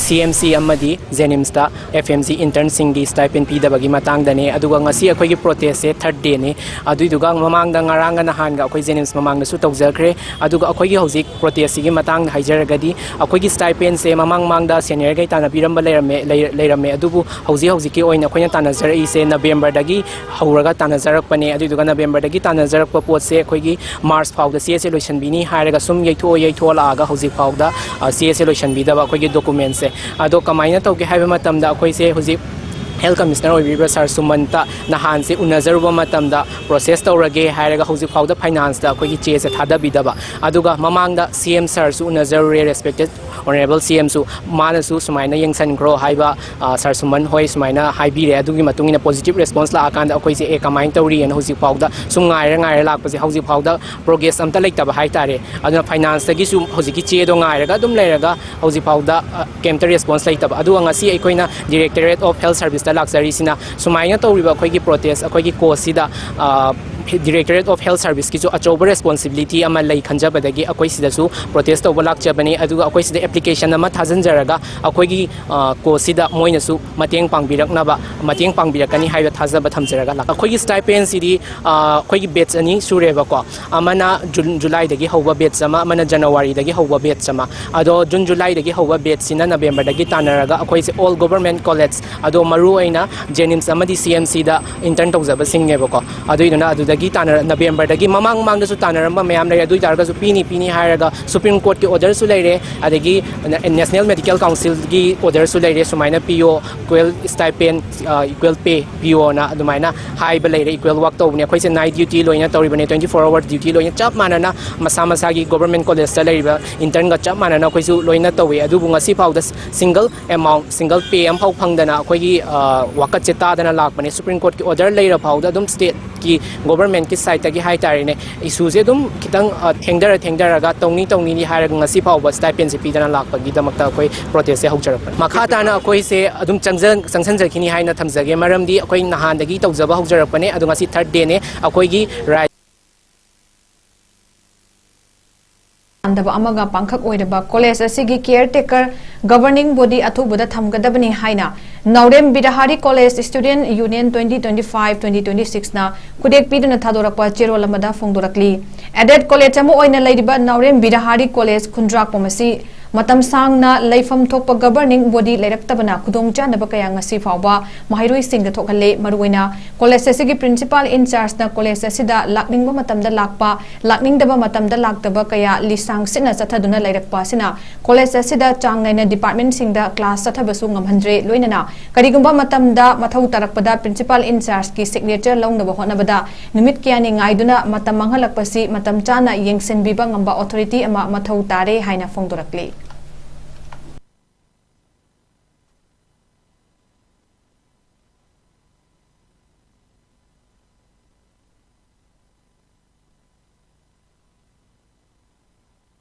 C M C ꯑꯃꯗꯤ ꯖꯦꯅꯤꯝꯁꯇ F M G internꯁꯤꯡꯒꯤ stipend ꯄꯤꯗꯕꯒꯤ ꯃꯇꯥꯡꯗꯅꯦ꯫ ꯑꯗꯨꯒ ꯉꯁꯤ ꯑꯩꯈꯣꯏꯒꯤ protestꯁꯦ third dayꯅꯤ꯫ ꯑꯗꯨꯏꯗꯨꯒ ꯃꯃꯥꯡꯗ ꯉꯔꯥꯡꯒ ꯅꯍꯥꯟꯒ ꯑꯩꯈꯣꯏ ꯖꯦꯅꯤꯝꯁ ꯃꯃꯥꯡꯗꯁꯨ ꯇꯧꯖꯈ꯭ꯔꯦ꯫ ꯑꯗꯨꯒ ꯑꯩꯈꯣꯏꯒꯤ ꯍꯧꯖꯤꯛ protestꯁꯤꯒꯤ ꯃꯇꯥꯡꯗ ꯍꯥꯏꯖꯔꯒꯗꯤ, ꯑꯩꯈꯣꯏꯒꯤ stipendꯁꯦ ꯃꯃꯥꯡ ꯃꯃꯥꯡꯗ seniorꯈꯩ ꯇꯥꯟꯅꯕꯤꯔꯝꯕ ꯂꯩꯔꯝꯃꯦ, ꯂꯩ-, ꯂꯩꯔꯝꯃꯦ꯫ ꯑꯗꯨꯕꯨ ꯍꯧꯖꯤꯛ ꯍꯧꯖꯤꯛꯀꯤ ꯑꯣꯏꯅ ꯑꯩꯈꯣꯏꯅ ꯇꯥꯟꯅꯖꯔꯛꯏꯁꯦ Novemberꯗꯒꯤ ꯍꯧꯔꯒ ꯇꯥꯟꯅꯖꯔꯛꯄꯅꯦ꯫ ꯑꯗꯨꯏꯗꯨꯒ Novemberꯗꯒꯤ ꯇꯥꯟꯅꯖꯔꯛꯄ ꯄꯣꯠꯁꯦ ꯑꯩꯈꯣꯏꯒꯤ March ꯐꯥꯎꯗ ꯆꯦꯁꯦ ꯂꯣꯏꯁꯤꯟꯕꯤꯅꯤ ꯍꯥꯏꯔꯒ ꯁꯨꯝ ꯌꯩꯊꯣꯛꯑ ꯌꯩꯊꯣꯛꯑꯂꯥꯛꯑꯒ ꯍꯧꯖꯤꯛ ꯐꯥꯎꯗ, ꯑ, ꯆꯦꯁꯦ ꯂꯣꯏꯁꯤꯟꯕꯤꯗꯕ ꯑꯩꯈꯣꯏꯒꯤ documentꯁꯦ꯫ ꯑꯗꯣ ꯀꯃꯥꯏꯅ ꯇꯧꯒꯦ ꯍꯥꯏꯕ ꯃꯇꯝꯗ, ꯑꯩꯈꯣꯏꯁꯦ ꯍꯧꯖꯤꯛ Health Commissioner ꯑꯣꯏꯕꯤꯔꯤꯕ ꯁꯥꯔ ꯁꯨꯃꯟꯇ ꯅꯍꯥꯟꯁꯦ ꯎꯅꯖꯔꯨꯕ ꯃꯇꯝꯗ process ꯇꯧꯔꯒꯦ ꯍꯥꯏꯔꯒ ꯍꯧꯖꯤꯛ ꯐꯥꯎꯗ financeꯇ ꯑꯩꯈꯣꯏꯒꯤ ꯆꯦꯁꯦ ꯊꯥꯗꯕꯤꯗꯕ꯫ ꯑꯗꯨꯒ ꯃꯃꯥꯡꯗ C M sirꯁꯨ ꯎꯅꯖꯔꯨꯔꯦ, respected honourable C Mꯁꯨ, ꯃꯥꯅꯁꯨ ꯁꯨꯃꯥꯏꯅ ꯌꯦꯡꯁꯟꯈ꯭ꯔꯣ ꯍꯥꯏꯕ, ꯑ, ꯁꯥꯔ ꯁꯨꯃꯟ ꯍꯣꯏ ꯁꯨꯃꯥꯏꯅ ꯍꯥꯏꯕꯤꯔꯦ꯫ ꯑꯗꯨꯒꯤ ꯃꯇꯨꯡ ꯏꯟꯅ positive response ꯂꯥꯛꯑꯀꯥꯟꯗ ꯑꯩꯈꯣꯏꯁꯦ, "ꯑꯦ, ꯀꯃꯥꯏꯅ ꯇꯧꯔꯤꯑꯅ?" ꯍꯧꯖꯤꯛ ꯐꯥꯎꯗ ꯁꯨꯝ ꯉꯥꯏꯔ ꯉꯥꯏꯔ ꯂꯥꯛꯄꯁꯦ ꯍꯧꯖꯤꯛ ꯐꯥꯎꯗ progress ꯑꯝꯇ ꯂꯩꯇꯕ ꯍꯥꯏꯇꯥꯔꯦ꯫ ꯑꯗꯨꯅ financeꯇꯒꯤꯁꯨ ꯍꯧꯖꯤꯛꯀꯤ ꯆꯦꯗꯣ ꯉꯥꯏꯔꯒ ꯑꯗꯨꯝ ꯂꯩꯔꯒ ꯍꯧꯖꯤꯛ ꯐꯥꯎꯗ, ꯑ, ꯀꯩꯝꯇ response ꯂꯩꯇꯕ꯫ ꯑꯗꯨꯒ ꯉꯁꯤ ꯑꯩꯈꯣꯏꯅ Directorate of Health Serviceꯇ ꯂꯥꯛꯆꯔꯤꯁꯤꯅ ꯁꯨꯃꯥꯏꯅ ꯇꯧꯔꯤꯕ ꯑꯩꯈꯣꯏꯒꯤ protest, ꯑꯩꯈꯣꯏꯒꯤ causeꯁꯤꯗ, ꯑ, Directorate of Health Service ꯀꯤꯁꯨ ꯑꯆꯧꯕ responsibility ꯑꯃ ꯂꯩ ꯈꯟꯖꯕꯗꯒꯤ ꯑꯩꯈꯣꯏ ꯁꯤꯗꯁꯨ protest ꯇꯧꯕ ꯂꯥꯛꯆꯕꯅꯤ꯫ ꯑꯗꯨꯒ ꯑꯩꯈꯣꯏ ꯁꯤꯗ application ꯑꯃ ꯊꯥꯖꯤꯟꯖꯔꯒ ꯑꯩꯈꯣꯏꯒꯤ, ꯑ, cause ꯁꯤꯗ ꯃꯣꯏꯅꯁꯨ ꯃꯇꯦꯡ ꯄꯥꯡꯕꯤꯔꯛꯅꯕ, ꯃꯇꯦꯡ ꯄꯥꯡꯕꯤꯔꯛꯀꯅꯤ ꯍꯥꯏꯕ ꯊꯥꯖꯕ ꯊꯝꯖꯔꯒ ꯂꯥꯛ-, ꯑꯩꯈꯣꯏꯒꯤ stipend ꯁꯤꯗꯤ, ꯑ, ꯑꯩꯈꯣꯏꯒꯤ batch ꯑꯅꯤ ꯁꯨꯔꯦꯕꯀꯣ꯫ ꯑꯃꯅ June, July ꯗꯒꯤ ꯍꯧꯕ batch ꯑꯃ, ꯑꯃꯅ January ꯗꯒꯤ ꯍꯧꯕ batch ꯑꯃ꯫ ꯑꯗꯣ June, July ꯗꯒꯤ ꯍꯧꯕ batch ꯁꯤꯅ November ꯗꯒꯤ ꯇꯥꯟꯅꯔꯒ ꯑꯩꯈꯣꯏꯁꯦ all government college, ꯑꯗꯣ ꯃꯔꯨ ꯑꯣꯏꯅ JNIMS ꯑꯃꯗꯤ CMC ꯗ intern ꯇꯧꯖꯕꯁꯤꯡꯅꯦꯕꯀꯣ꯫ ꯑꯗꯨꯏꯗꯨꯅ ꯑꯗꯨꯗꯒꯤ ꯇꯥꯟꯅꯔ-, November ꯗꯒꯤ ꯃꯃꯥꯡ ꯃꯃꯥꯡꯗꯁꯨ ꯇꯥꯟꯅꯔꯝꯕ ꯃꯌꯥꯝ ꯂꯩꯔꯦ꯫ ꯑꯗꯨ ꯑꯣꯏ ꯇꯥꯔꯒꯁꯨ ꯄꯤꯅꯤ ꯄꯤꯅꯤ ꯍꯥꯏꯔꯒ Supreme Court ꯀꯤ order ꯁꯨ ꯂꯩꯔꯦ, ꯑꯗꯒꯤ National Medical Council ꯒꯤ order ꯁꯨ ꯂꯩꯔꯦ, ꯁꯨꯃꯥꯏꯅ ꯄꯤꯌꯣ, equal stipend, ꯑ, equal pay ꯄꯤꯌꯣꯅ ꯑꯗꯨꯃꯥꯏꯅ ꯍꯥꯏꯕ ꯂꯩꯔꯦ꯫ Equal work ꯇꯧꯕꯅꯦ ꯑꯩꯈꯣꯏꯁꯦ, night duty ꯂꯣꯏꯅ ꯇꯧꯔꯤꯕꯅꯦ, twenty four hour duty ꯂꯣꯏꯅ ꯆꯞ ꯃꯥꯟꯅꯅ ꯃꯁꯥ ꯃꯁꯥꯒꯤ government college ꯇ ꯂꯩꯔꯤꯕ intern ꯒ ꯆꯞ ꯃꯥꯟꯅꯅ ꯑꯩꯈꯣꯏꯁꯨ ꯂꯣꯏꯅ ꯇꯧꯋꯤ꯫ ꯑꯗꯨꯕꯨ ꯉꯁꯤ ꯐꯥꯎꯗ single amount, single pay ꯑꯃꯐꯥꯎ ꯐꯪꯗꯅ ꯑꯩꯈꯣꯏꯒꯤ, ꯑ, ꯋꯥꯀꯠꯁꯦ ꯇꯥꯗꯅ ꯂꯥꯛꯄꯅꯦ꯫ Supreme Court ꯀꯤ order ꯂꯩꯔ ꯐꯥꯎꯗ ꯑꯗꯨꯝ state ꯀꯤ government ꯀꯤ side ꯇꯒꯤ ꯍꯥꯏ ꯇꯥꯔꯦꯅꯦ, issue ꯁꯦ ꯑꯗꯨꯝ ꯈꯤꯇꯪ, ꯑ, ꯊꯦꯡꯊꯔ ꯊꯦꯡꯊꯔꯒ ꯇꯧꯅꯤ ꯇꯧꯅꯤꯗꯤ ꯍꯥꯏꯔꯒ ꯉꯁꯤ ꯐꯥꯎꯕ stipend ꯁꯦ ꯄꯤꯗꯅ ꯂꯥꯛꯄꯒꯤꯗꯃꯛꯇ ꯑꯩꯈꯣꯏ protest ꯁꯦ ꯍꯧꯖꯔꯛꯄꯅꯤ꯫ ꯃꯈꯥ ꯇꯥꯅ ꯑꯩꯈꯣꯏꯁꯦ ꯑꯗꯨꯝ ꯆꯪꯖ-, ꯆꯪꯁꯤꯟꯖꯈꯤꯅꯤ ꯍꯥꯏꯅ ꯊꯝꯖꯒꯦ, ꯃꯔꯝꯗꯤ ꯑꯩꯈꯣꯏ ꯅꯍꯥꯟꯗꯒꯤ ꯇꯧꯖꯕ ꯍꯧꯖꯔꯛꯄꯅꯦ꯫ ꯑꯗꯣ ꯉꯁꯤ third day ꯅꯦ꯫ ꯑꯩꯈꯣꯏꯒꯤ right ꯄꯥꯟꯗꯕ ꯑꯃꯒ ꯄꯥꯡꯈꯛ ꯑꯣꯏꯔꯕ college ꯑꯁꯤꯒꯤ caretaker governing body ꯑꯊꯨꯕꯗ ꯊꯝꯒꯗꯕꯅꯤ ꯍꯥꯏꯅ ꯅꯥꯎꯔꯦꯝ ꯕꯤꯔꯍꯥꯔꯤ College Student Union twenty twenty five twenty twenty six ꯅ ꯈꯨꯗꯦꯛ ꯄꯤꯗꯨꯅ ꯊꯥꯗꯣꯔꯛꯄ ꯆꯦꯔꯣꯜ ꯑꯃꯗ ꯐꯣꯡꯗꯣꯔꯛꯂꯤ꯫ Aided college ꯑꯃ ꯑꯣꯏꯅ ꯂꯩꯔꯤꯕ ꯅꯥꯎꯔꯦꯝ ꯕꯤꯔꯍꯥꯔꯤ College ꯈꯨꯟꯗ꯭ꯔꯥꯛꯄꯝ ꯑꯁꯤ ꯃꯇꯝ ꯁꯥꯡꯅ ꯂꯩꯐꯝ ꯊꯣꯛꯄ governing body ꯂꯩꯔꯛꯇꯕꯅ ꯈꯨꯗꯣꯡꯆꯥꯗꯕ ꯀꯌꯥ ꯉꯁꯤ ꯐꯥꯎꯕ ꯃꯍꯩꯔꯣꯏꯁꯤꯡꯗ ꯊꯣꯛꯍꯜꯂꯦ꯫ ꯃꯔꯨꯑꯣꯏꯅ college ꯑꯁꯤꯒꯤ principal in charge ꯅ college ꯑꯁꯤꯗ ꯂꯥꯛꯅꯤꯡꯕ ꯃꯇꯝꯗ ꯂꯥꯛꯄ, ꯂꯥꯛꯅꯤꯡꯗꯕ ꯃꯇꯝꯗ ꯂꯥꯛꯇꯕ ꯀꯌꯥ ꯂꯤꯁꯥꯡ ꯁꯤꯠꯅ ꯆꯠꯊꯗꯨꯅ ꯂꯩꯔꯛꯄ ꯑꯁꯤꯅ college ꯑꯁꯤꯗ ꯆꯥꯡ ꯅꯥꯏꯅ department ꯁꯤꯡꯗ class ꯆꯠꯊꯕꯁꯨ ꯉꯝꯍꯟꯗ꯭ꯔꯦ꯫ ꯂꯣꯏꯅꯅ ꯀꯔꯤꯒꯨꯝꯕ ꯃꯇꯝꯗ ꯃꯊꯧ ꯇꯥꯔꯛꯄꯗ principal in charge ꯀꯤ signature ꯂꯧꯅꯕ ꯍꯣꯠꯅꯕꯗ ꯅꯨꯃꯤꯠ ꯀꯌꯥꯅꯤ ꯉꯥꯏꯗꯨꯅ ꯃꯇꯝ ꯃꯥꯡꯍꯜꯂꯛꯄꯁꯤ ꯃꯇꯝ ꯆꯥꯅ ꯌꯦꯡꯁꯤꯟꯕꯤꯕ ꯉꯝꯕ authority ꯑꯃ ꯃꯊꯧ ꯇꯥꯔꯦ ꯍꯥꯏꯅ ꯐꯣꯡꯗꯣꯔꯛꯂꯤ꯫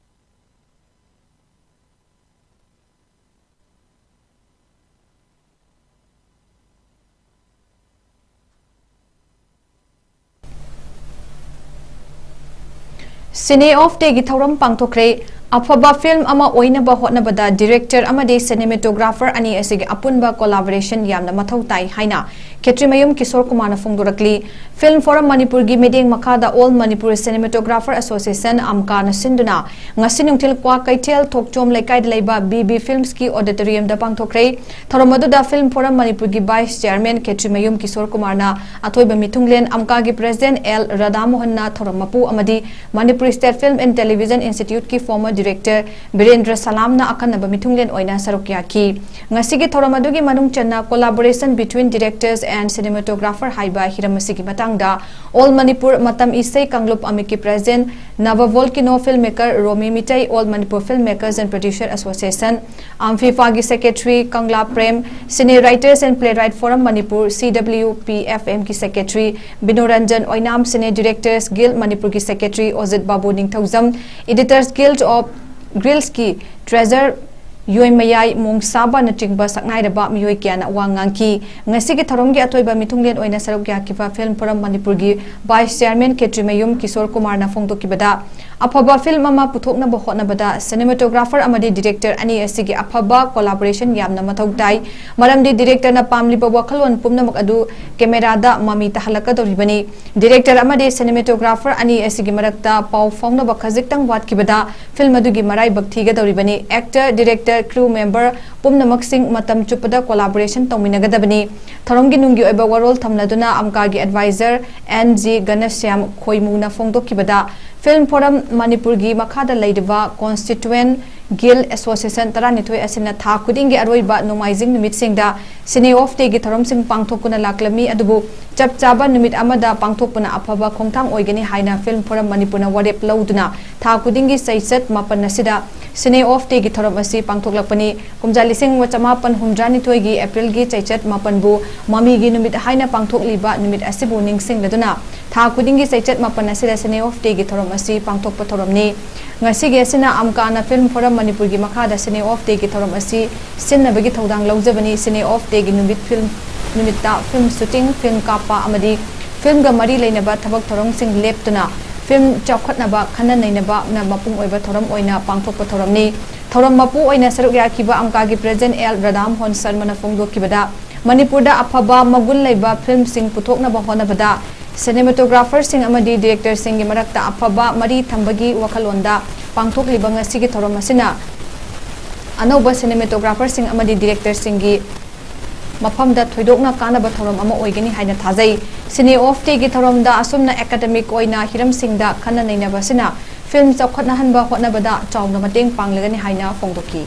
Cine Off Day ꯒꯤ ꯊꯧꯔꯝ ꯄꯥꯡꯊꯣꯛꯈ꯭ꯔꯦ꯫ ꯑꯐꯕ film ꯑꯃ ꯑꯣꯏꯅꯕ ꯍꯣꯠꯅꯕꯗ director ꯑꯃꯗꯤ cinematographer ꯑꯅꯤ ꯑꯁꯤꯒꯤ ꯑꯄꯨꯟꯕ collaboration ꯌꯥꯝꯅ ꯃꯊꯧ ꯇꯥꯏ ꯍꯥꯏꯅ ꯈꯦꯇ꯭ꯔꯤꯃꯌꯨꯝ ꯀꯤꯁꯣꯔ ꯀꯨꯃꯥꯔꯅ ꯐꯣꯡꯗꯣꯔꯛꯂꯤ꯫ Film Forum ꯃꯅꯤꯄꯨꯔꯒꯤ ꯃꯤꯠꯌꯦꯡ ꯃꯈꯥꯗ All Manipur Cinematographer Association, ꯑꯝꯀꯥꯅ ꯁꯤꯟꯗꯨꯅ ꯉꯁꯤ ꯅꯨꯡꯊꯤꯜ ꯀ꯭ꯋꯥꯀꯩꯊꯦꯜ ꯊꯣꯛꯆꯣꯝ ꯂꯩꯀꯥꯏꯗ ꯂꯩꯕ B B Films ꯀꯤ auditorium ꯗ ꯄꯥꯡꯊꯣꯛꯈ꯭ꯔꯦ꯫ ꯊꯧꯔꯝ ꯑꯗꯨꯗ Film Forum ꯃꯅꯤꯄꯨꯔꯒꯤ vice chairman ꯈꯦꯇ꯭ꯔꯤꯃꯌꯨꯝ ꯀꯤꯁꯣꯔ ꯀꯨꯃꯥꯔꯅ ꯑꯊꯣꯏꯕ ꯃꯤꯊꯨꯡꯂꯦꯟ, ꯑꯝꯀꯥꯒꯤ president L ꯔꯥꯙꯥꯃꯣꯍꯟꯅ ꯊꯧꯔꯝ ꯃꯄꯨ ꯑꯃꯗꯤ Manipur State Film and Television Institute ꯀꯤ former director ꯕꯤꯔꯦꯟꯗ꯭ꯔ ꯁꯂꯥꯝꯅ ꯑꯈꯟꯅꯕ ꯃꯤꯊꯨꯡꯂꯦꯟ ꯑꯣꯏꯅ ꯁꯔꯨꯛ ꯌꯥꯈꯤ꯫ ꯉꯁꯤꯒꯤ ꯊꯧꯔꯝ ꯑꯗꯨꯒꯤ ꯃꯅꯨꯡ ꯆꯟꯅ collaboration between directors and cinematographer ꯍꯥꯏꯕ ꯍꯤꯔꯝ ꯑꯁꯤꯒꯤ ꯃꯇꯥꯡꯗ All Manipur ꯃꯇꯝ ꯏꯁꯩ ꯀꯥꯡꯂꯨꯞ ꯑꯃꯤꯛꯀꯤ president, Nava Volcano Filmmaker Romi Meitei, All Manipur Filmmakers and Producer Association, ꯑꯝꯐꯤꯐꯥꯒꯤ secretary Kangla Prem, Cine Writers and Playwright Forum Manipur, C W P F M ꯒꯤ secretary ꯕꯤꯅꯣꯔꯟꯖꯟ ꯑꯣꯏꯅꯥꯝ, Cine Directors Guild ꯃꯅꯤꯄꯨꯔꯒꯤ secretary ꯑꯣꯖꯤꯠ Babu Ningthoujam, Editors Guild of Guilds ꯀꯤ treasurer ꯌꯣꯏꯃꯌꯥꯏ ꯃꯣꯡꯁꯥꯕꯅꯆꯤꯡꯕ ꯁꯛꯅꯥꯏꯔꯕ ꯃꯤꯑꯣꯏ ꯀꯌꯥꯅ ꯋꯥ ꯉꯥꯡꯈꯤ꯫ ꯉꯁꯤꯒꯤ ꯊꯧꯔꯝꯒꯤ ꯑꯊꯣꯏꯕ ꯃꯤꯊꯨꯡꯂꯦꯟ ꯑꯣꯏꯅ ꯁꯔꯨꯛ ꯌꯥꯈꯤꯕ Film Forum ꯃꯅꯤꯄꯨꯔꯒꯤ vice chairman ꯈꯦꯇ꯭ꯔꯤꯃꯌꯨꯝ ꯀꯤꯁꯣꯔ ꯀꯨꯃꯥꯔꯅ ꯐꯣꯡꯗꯣꯛꯈꯤꯕꯗ, ꯑꯐꯕ film ꯑꯃ ꯄꯨꯊꯣꯛꯅꯕ ꯍꯣꯠꯅꯕꯗ cinematographer ꯑꯃꯗꯤ director ꯑꯅꯤ ꯑꯁꯤꯒꯤ ꯑꯐꯕ collaboration ꯌꯥꯝꯅ ꯃꯊꯧ ꯇꯥꯏ꯫ ꯃꯔꯝꯗꯤ director ꯅ ꯄꯥꯝꯂꯤꯕ ꯋꯥꯈꯜꯂꯣꯟ ꯄꯨꯝꯅꯃꯛ ꯑꯗꯨ camera ꯗ ꯃꯃꯤ ꯇꯥꯍꯜꯂꯛꯀꯗꯧꯔꯤꯕꯅꯤ꯫ Director ꯑꯃꯗꯤ cinematographer ꯑꯅꯤ ꯑꯁꯤꯒꯤ ꯃꯔꯛꯇ ꯄꯥꯎ ꯐꯥꯎꯅꯕ ꯈꯖꯤꯛꯇꯪ ꯋꯥꯠꯈꯤꯕꯗ film ꯑꯗꯨꯒꯤ ꯃꯔꯥꯏꯕꯛ ꯊꯤꯒꯗꯧꯔꯤꯕꯅꯤ꯫ Actor, director, crew member ꯄꯨꯝꯅꯃꯛꯁꯤꯡ ꯃꯇꯝ ꯆꯨꯞꯄꯗ collaboration ꯇꯧꯃꯤꯟꯅꯒꯗꯕꯅꯤ꯫ ꯊꯧꯔꯝꯒꯤ ꯅꯨꯡꯒꯤ ꯑꯣꯏꯕ ꯋꯥꯔꯣꯜ ꯊꯝꯂꯗꯨꯅ ꯑꯝꯀꯥꯒꯤ advisor N G ꯒꯅꯁ꯭ꯌꯥꯝ ꯈꯣꯏꯃꯨꯅ ꯐꯣꯡꯗꯣꯛꯈꯤꯕꯗ, Film Forum ꯃꯅꯤꯄꯨꯔꯒꯤ ꯃꯈꯥꯗ ꯂꯩꯔꯤꯕ constituent Guild Association ꯇꯔꯥꯅꯤꯊꯣꯏ ꯑꯁꯤꯅ ꯊꯥ ꯈꯨꯗꯤꯡꯒꯤ ꯑꯔꯣꯏꯕ ꯅꯣꯡꯃꯥꯏꯖꯤꯡ ꯅꯨꯃꯤꯠꯁꯤꯡꯗ Cine Off Day ꯒꯤ ꯊꯧꯔꯝꯁꯤꯡ ꯄꯥꯡꯊꯣꯛꯇꯨꯅ ꯂꯥꯛꯂꯝꯃꯤ, ꯑꯗꯨꯕꯨ ꯆꯞ ꯆꯥꯕ ꯅꯨꯃꯤꯠ ꯑꯃꯗ ꯄꯥꯡꯊꯣꯛꯄꯅ ꯑꯐꯕ ꯈꯣꯡꯊꯥꯡ ꯑꯣꯏꯒꯅꯤ ꯍꯥꯏꯅ Film Forum ꯃꯅꯤꯄꯨꯔꯅ ꯋꯥꯔꯦꯞ ꯂꯧꯗꯨꯅ ꯊꯥ ꯈꯨꯗꯤꯡꯒꯤ ꯆꯩꯆꯠ ꯃꯥꯄꯟ ꯑꯁꯤꯗ Cine Off Day ꯒꯤ ꯊꯧꯔꯝ ꯑꯁꯤ ꯄꯥꯡꯊꯣꯛꯂꯛꯄꯅꯤ꯫ ꯀꯨꯝꯖꯥ ꯂꯤꯁꯤꯡ ꯑꯃ ꯆꯃꯥꯄꯟ ꯍꯨꯝꯗ꯭ꯔꯥꯅꯤꯊꯣꯏꯒꯤ April ꯒꯤ ꯆꯩꯆꯠ ꯃꯥꯄꯟꯕꯨ ꯃꯃꯤꯒꯤ ꯅꯨꯃꯤꯠ ꯍꯥꯏꯅ ꯄꯥꯡꯊꯣꯛꯂꯤꯕ ꯅꯨꯃꯤꯠ ꯑꯁꯤꯕꯨ ꯅꯤꯡꯁꯤꯡꯂꯗꯨꯅ ꯊꯥ ꯈꯨꯗꯤꯡꯒꯤ ꯆꯩꯆꯠ ꯃꯥꯄꯟ ꯑꯁꯤꯗ Cine Off Day ꯒꯤ ꯊꯧꯔꯝ ꯑꯁꯤ ꯄꯥꯡꯊꯣꯛꯄ ꯊꯧꯔꯝꯅꯤ꯫ ꯉꯁꯤꯒꯤ ꯑꯁꯤꯅ ꯑꯝꯀꯥꯅ Film Forum ꯃꯅꯤꯄꯨꯔꯒꯤ ꯃꯈꯥꯗ Cine Off Day ꯒꯤ ꯊꯧꯔꯝ ꯑꯁꯤ ꯁꯤꯟꯅꯕꯒꯤ ꯊꯧꯗꯥꯡ ꯂꯧꯖꯕꯅꯤ꯫ Cine Off Day ꯒꯤ ꯅꯨꯃꯤꯠ film, ꯅꯨꯃꯤꯠꯇ film shooting, film ꯀꯥꯞꯄ ꯑꯃꯗꯤ film ꯒ ꯃꯔꯤ ꯂꯩꯅꯕ ꯊꯕꯛ ꯊꯧꯔꯝꯁꯤꯡ ꯂꯦꯞꯇꯨꯅ ꯐꯤꯜꯝ ꯆꯥꯎꯈꯠꯅꯕ ꯈꯟꯅ ꯅꯩꯅꯕꯅ ꯃꯄꯨꯡ ꯑꯣꯏꯕ ꯊꯧꯔꯝ ꯑꯣꯏꯅ ꯄꯥꯡꯊꯣꯛꯄ ꯊꯧꯔꯝꯅꯤ꯫ ꯊꯧꯔꯝ ꯃꯄꯨ ꯑꯣꯏꯅ ꯁꯔꯨꯛ ꯌꯥꯈꯤꯕ ꯑꯝꯀꯥꯒꯤ ꯄ꯭ꯔꯦꯖꯤꯗꯦꯟꯠ ꯑꯦꯜ ꯔꯥꯙꯥꯃꯣꯍꯟ ꯁꯔꯃꯅ ꯐꯣꯡꯗꯣꯛꯈꯤꯕꯗ, ꯃꯅꯤꯄꯨꯔꯗ ꯑꯐꯕ ꯃꯒꯨꯟ ꯂꯩꯕ ꯐꯤꯜꯝꯁꯤꯡ ꯄꯨꯊꯣꯛꯅꯕ ꯍꯣꯠꯅꯕꯗ ꯁꯤꯅꯦꯃꯥꯇꯣꯒ꯭ꯔꯥꯐꯔꯁꯤꯡ ꯑꯃꯗꯤ ꯗꯤꯔꯦꯛꯇꯔꯁꯤꯡꯒꯤ ꯃꯔꯛꯇ ꯑꯐꯕ ꯃꯔꯤ ꯊꯝꯕꯒꯤ ꯋꯥꯈꯜꯂꯣꯟꯗ ꯄꯥꯡꯊꯣꯛꯂꯤꯕ ꯉꯁꯤꯒꯤ ꯊꯧꯔꯝ ꯑꯁꯤꯅ ꯑꯅꯧꯕ ꯁꯤꯅꯦꯃꯥꯇꯣꯒ꯭ꯔꯥꯐꯔꯁꯤꯡ ꯑꯃꯗꯤ ꯗꯤꯔꯦꯛꯇꯔꯁꯤꯡꯒꯤ ꯃꯐꯝꯗ ꯊꯣꯏꯗꯣꯛꯅ ꯀꯥꯟꯅꯕ ꯊꯧꯔꯝ ꯑꯃ ꯑꯣꯏꯒꯅꯤ ꯍꯥꯏꯅ ꯊꯥꯖꯩ꯫ ꯁꯤꯅꯦ ꯑꯣꯐ ꯗꯦꯒꯤ ꯊꯧꯔꯝꯗ ꯑꯁꯨꯝꯅ ꯑꯦꯀꯥꯗꯦꯃꯤꯛ ꯑꯣꯏꯅ ꯍꯤꯔꯝꯁꯤꯡꯗ ꯈꯟꯅ ꯅꯩꯅꯕꯁꯤꯅ ꯐꯤꯜꯝ ꯆꯥꯎꯈꯠꯅꯍꯟꯕ ꯍꯣꯠꯅꯕꯗ ꯆꯥꯎꯅ ꯃꯇꯦꯡ ꯄꯥꯡꯂꯒꯅꯤ ꯍꯥꯏꯅ ꯐꯣꯡꯗꯣꯛꯈꯤ꯫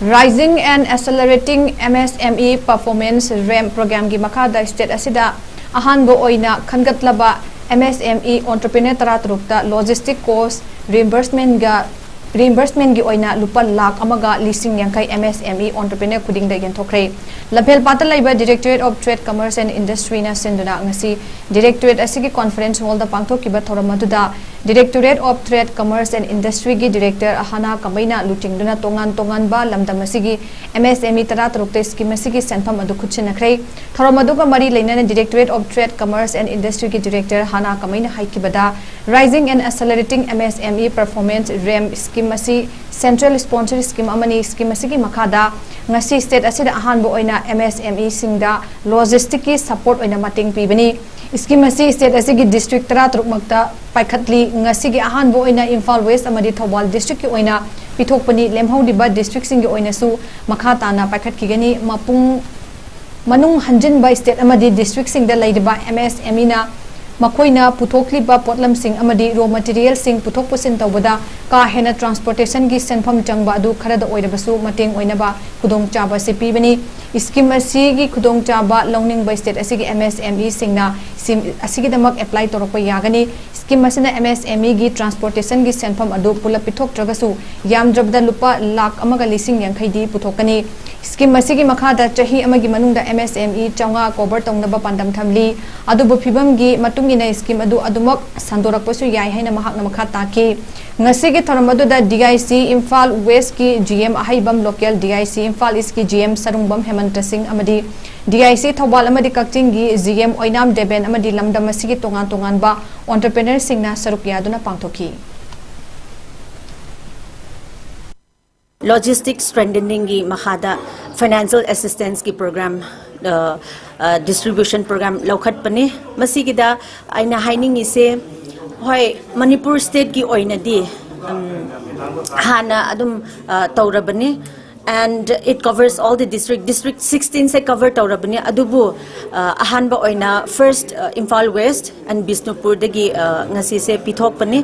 Rising and Accelerating M S M E Performance, ꯔꯦꯝ, ꯄ꯭ꯔꯣꯒ꯭ꯔꯥꯝꯒꯤ ꯃꯈꯥꯗ ꯁ꯭ꯇꯦꯠ ꯑꯁꯤꯗ ꯑꯍꯥꯟꯕ ꯑꯣꯏꯅ ꯈꯟꯒꯠꯂꯕ M S M E entrepreneur ꯇꯔꯥꯇꯔꯨꯛꯇ logistic cost reimbursement ꯒ reimbursement ꯒꯤ ꯑꯣꯏꯅ ꯂꯨꯄꯥ ꯂꯥꯈ ꯑꯃꯒ ꯂꯤꯁꯤꯡ ꯌꯥꯡꯈꯩ M S M E entrepreneur ꯈꯨꯗꯤꯡꯗ ꯌꯦꯟꯊꯣꯛꯈ꯭ꯔꯦ꯫ ꯂꯝꯐꯦꯜꯄꯥꯠꯇ ꯂꯩꯕ Directorate of Trade, Commerce and Industry ꯅ ꯁꯤꯟꯗꯨꯅ ꯉꯁꯤ Directorate ꯑꯁꯤꯒꯤ conference hall ꯗ ꯄꯥꯡꯊꯣꯛꯈꯤꯕ ꯊꯧꯔꯝ ꯑꯗꯨꯗ Directorate of Trade, Commerce and Industry ꯒꯤ Director ꯍꯥꯅꯥ ꯀꯃꯩꯅ ꯂꯨꯆꯤꯡꯗꯨꯅ ꯇꯣꯉꯥꯟ ꯇꯣꯉꯥꯟꯕ ꯂꯝꯗꯝ ꯑꯁꯤꯒꯤ M S M E ꯇꯔꯥꯇꯔꯨꯛꯇ scheme ꯑꯁꯤꯒꯤ ꯁꯦꯟꯐꯝ ꯑꯗꯨ ꯈꯨꯠꯁꯤꯟꯅꯈ꯭ꯔꯦ꯫ ꯊꯧꯔꯝ ꯑꯗꯨꯒ ꯃꯔꯤ ꯂꯩꯅꯅ Directorate of Trade, Commerce and Industry ꯒꯤ Director ꯍꯥꯅꯥ ꯀꯃꯩꯅ ꯍꯥꯏꯈꯤꯕꯗ, Rising and Accelerating M S M E Performance, RAM, scheme ꯑꯁꯤ central sponsor scheme ꯑꯃꯅꯤ꯫ Scheme ꯑꯁꯤꯒꯤ ꯃꯈꯥꯗ ꯉꯁꯤ ꯁ꯭ꯇꯦꯠ ꯑꯁꯤꯗ ꯑꯍꯥꯟꯕ ꯑꯣꯏꯅ M S M E ꯁꯤꯡꯗ logistic ꯀꯤ support ꯑꯣꯏꯅ ꯃꯇꯦꯡ ꯄꯤꯕꯅꯤ꯫ Scheme ꯑꯁꯤ ꯁ꯭ꯇꯦꯠ ꯑꯁꯤꯒꯤ district ꯇꯔꯥꯇꯔꯨꯛ ꯃꯛꯇ ꯄꯥꯏꯈꯠꯂꯤ꯫ ꯉꯁꯤꯒꯤ ꯑꯍꯥꯟꯕ ꯑꯣꯏꯅ ꯏꯝꯐꯥꯜ ꯋꯦꯁ ꯑꯃꯗꯤ ꯊꯧꯕꯥꯜ district ꯀꯤ ꯑꯣꯏꯅ ꯄꯤꯊꯣꯛꯄꯅꯤ꯫ ꯂꯦꯝꯍꯧꯔꯤꯕ district ꯁꯤꯡꯒꯤ ꯑꯣꯏꯅꯁꯨ ꯃꯈꯥ ꯇꯥꯅ ꯄꯥꯏꯈꯠꯈꯤꯒꯅꯤ꯫ ꯃꯄꯨꯡ ꯃꯅꯨꯡ ꯍꯟꯖꯤꯟꯕ ꯁ꯭ꯇꯦꯠ ꯑꯃꯗꯤ district ꯁꯤꯡꯗ ꯂꯩꯔꯤꯕ M S M E ꯅ ꯃꯈꯣꯏꯅ ꯄꯨꯊꯣꯛꯂꯤꯕ ꯄꯣꯠꯂꯝꯁꯤꯡ ꯑꯃꯗꯤ raw material ꯁꯤꯡ ꯄꯨꯊꯣꯛ ꯄꯨꯁꯤꯟ ꯇꯧꯕꯗ ꯀꯥ ꯍꯦꯟꯅ transportation ꯒꯤ ꯁꯦꯟꯐꯝ ꯆꯪꯕ ꯑꯗꯨ ꯈꯔꯗ ꯑꯣꯏꯔꯕꯁꯨ ꯃꯇꯦꯡ ꯑꯣꯏꯅꯕ ꯈꯨꯗꯣꯡꯆꯥꯕ ꯑꯁꯤ ꯄꯤꯕꯅꯤ꯫ ꯁ꯭ꯀꯤꯝ ꯑꯁꯤꯒꯤ ꯈꯨꯗꯣꯡꯆꯥꯕ ꯂꯧꯅꯤꯡꯕ ꯁ꯭ꯇꯦꯠ ꯑꯁꯤꯒꯤ ꯑꯦꯝ ꯑꯦꯁ ꯑꯦꯝ ꯏꯁꯤꯡꯅ ꯁꯤꯝ ꯑꯁꯤꯒꯤꯗꯃꯛ ꯑꯦꯄ꯭ꯂꯥꯏ ꯇꯧꯔꯛꯄ ꯌꯥꯒꯅꯤ꯫ ꯁ꯭ꯀꯤꯝ ꯑꯁꯤꯅ ꯑꯦꯝ ꯑꯦꯁ ꯑꯦꯝ ꯏꯒꯤ ꯇ꯭ꯔꯥꯟꯁꯄꯣꯔꯇꯦꯁꯟꯒꯤ ꯁꯦꯟꯐꯝ ꯑꯗꯨ ꯄꯨꯂꯞ ꯄꯤꯊꯣꯛꯇ꯭ꯔꯒꯁꯨ ꯌꯥꯝꯗ꯭ꯔꯕꯗ ꯂꯨꯄꯥ ꯂꯥꯈ ꯑꯃꯒ ꯂꯤꯁꯤꯡ ꯌꯥꯡꯈꯩꯗꯤ ꯄꯨꯊꯣꯛꯀꯅꯤ꯫ ꯁ꯭ꯀꯤꯝ ꯑꯁꯤꯒꯤ ꯃꯈꯥꯗ ꯆꯍꯤ ꯑꯃꯒꯤ ꯃꯅꯨꯡꯗ ꯑꯦꯝ ꯑꯦꯁ ꯑꯦꯝ ꯏ ꯆꯥꯝꯃꯉꯥ ꯀꯣꯚꯔ ꯇꯧꯅꯕ ꯄꯥꯟꯗꯝ ꯊꯝꯂꯤ꯫ ꯑꯗꯨꯕꯨ ꯐꯤꯕꯝꯒꯤ ꯃꯇꯨꯡ ꯏꯟꯅ ꯁ꯭ꯀꯤꯝ ꯑꯗꯨ ꯑꯗꯨꯃꯛ ꯁꯟꯗꯣꯔꯛꯄꯁꯨ ꯌꯥꯏ ꯍꯥꯏꯅ ꯃꯍꯥꯛꯅ ꯃꯈꯥ ꯇꯥꯈꯤ꯫ ꯉꯁꯤꯒꯤ ꯊꯧꯔꯝ ꯑꯗꯨꯗ ꯗꯤ ꯑꯥꯏ ꯁꯤ ꯏꯝꯐꯥꯜ ꯋꯦꯁꯀꯤ ꯖꯤ ꯑꯦꯝ ꯑꯍꯩꯕꯝ, local D I C Imphal ꯏꯁꯀꯤ ꯖꯤ ꯑꯦꯝ ꯁꯔꯨꯡꯕꯝ ꯍꯦꯃꯟꯇ ꯁꯤꯡ ꯑꯃꯗꯤ ꯗꯤ ꯑꯥꯏ ꯁꯤ ꯊꯧꯕꯥꯜ ꯑꯃꯗꯤ ꯀꯛꯆꯤꯡꯒꯤ ꯖꯤ ꯑꯦꯝ ꯑꯣꯏꯅꯥꯝ ꯗꯦꯕꯦꯟ ꯑꯃꯗꯤ ꯂꯝꯗꯝ ꯑꯁꯤꯒꯤ ꯇꯣꯉꯥꯟ ꯇꯣꯉꯥꯟꯕ ꯑꯣꯟꯇꯔꯄ꯭ꯔꯦꯅꯔꯁꯤꯡꯅ ꯁꯔꯨꯛ ꯌꯥꯗꯨꯅ ꯄꯥꯡꯊꯣꯛꯈꯤ꯫ Logistic strengtheningꯒꯤ ꯃꯈꯥꯗ financial assistanceꯀꯤ program, ꯑ, ꯑ, distribution program ꯂꯧꯈꯠꯄꯅꯤ꯫ ꯃꯁꯤꯒꯤꯗ ꯑꯩꯅ ꯍꯥꯏꯅꯤꯡꯉꯤꯁꯦ, ꯍꯣꯏ, ꯃꯅꯤꯄꯨꯔ stateꯀꯤ ꯑꯣꯏꯅꯗꯤ, ꯎꯝ, ꯍꯥꯟꯅ ꯑꯗꯨꯝ, ꯑ, ꯇꯧꯔꯕꯅꯤ, and it covers all the district, district sixteenꯁꯦ cover ꯇꯧꯔꯕꯅꯤ꯫ ꯑꯗꯨꯕꯨ, ꯑ, ꯑꯍꯥꯟꯕ ꯑꯣꯏꯅ first, ꯑ, ꯏꯝꯐꯥꯜ West and ꯕꯤꯁꯅꯨꯄꯨꯔꯗꯒꯤ, ꯑ, ꯉꯁꯤꯁꯦ ꯄꯤꯊꯣꯛꯄꯅꯤ꯫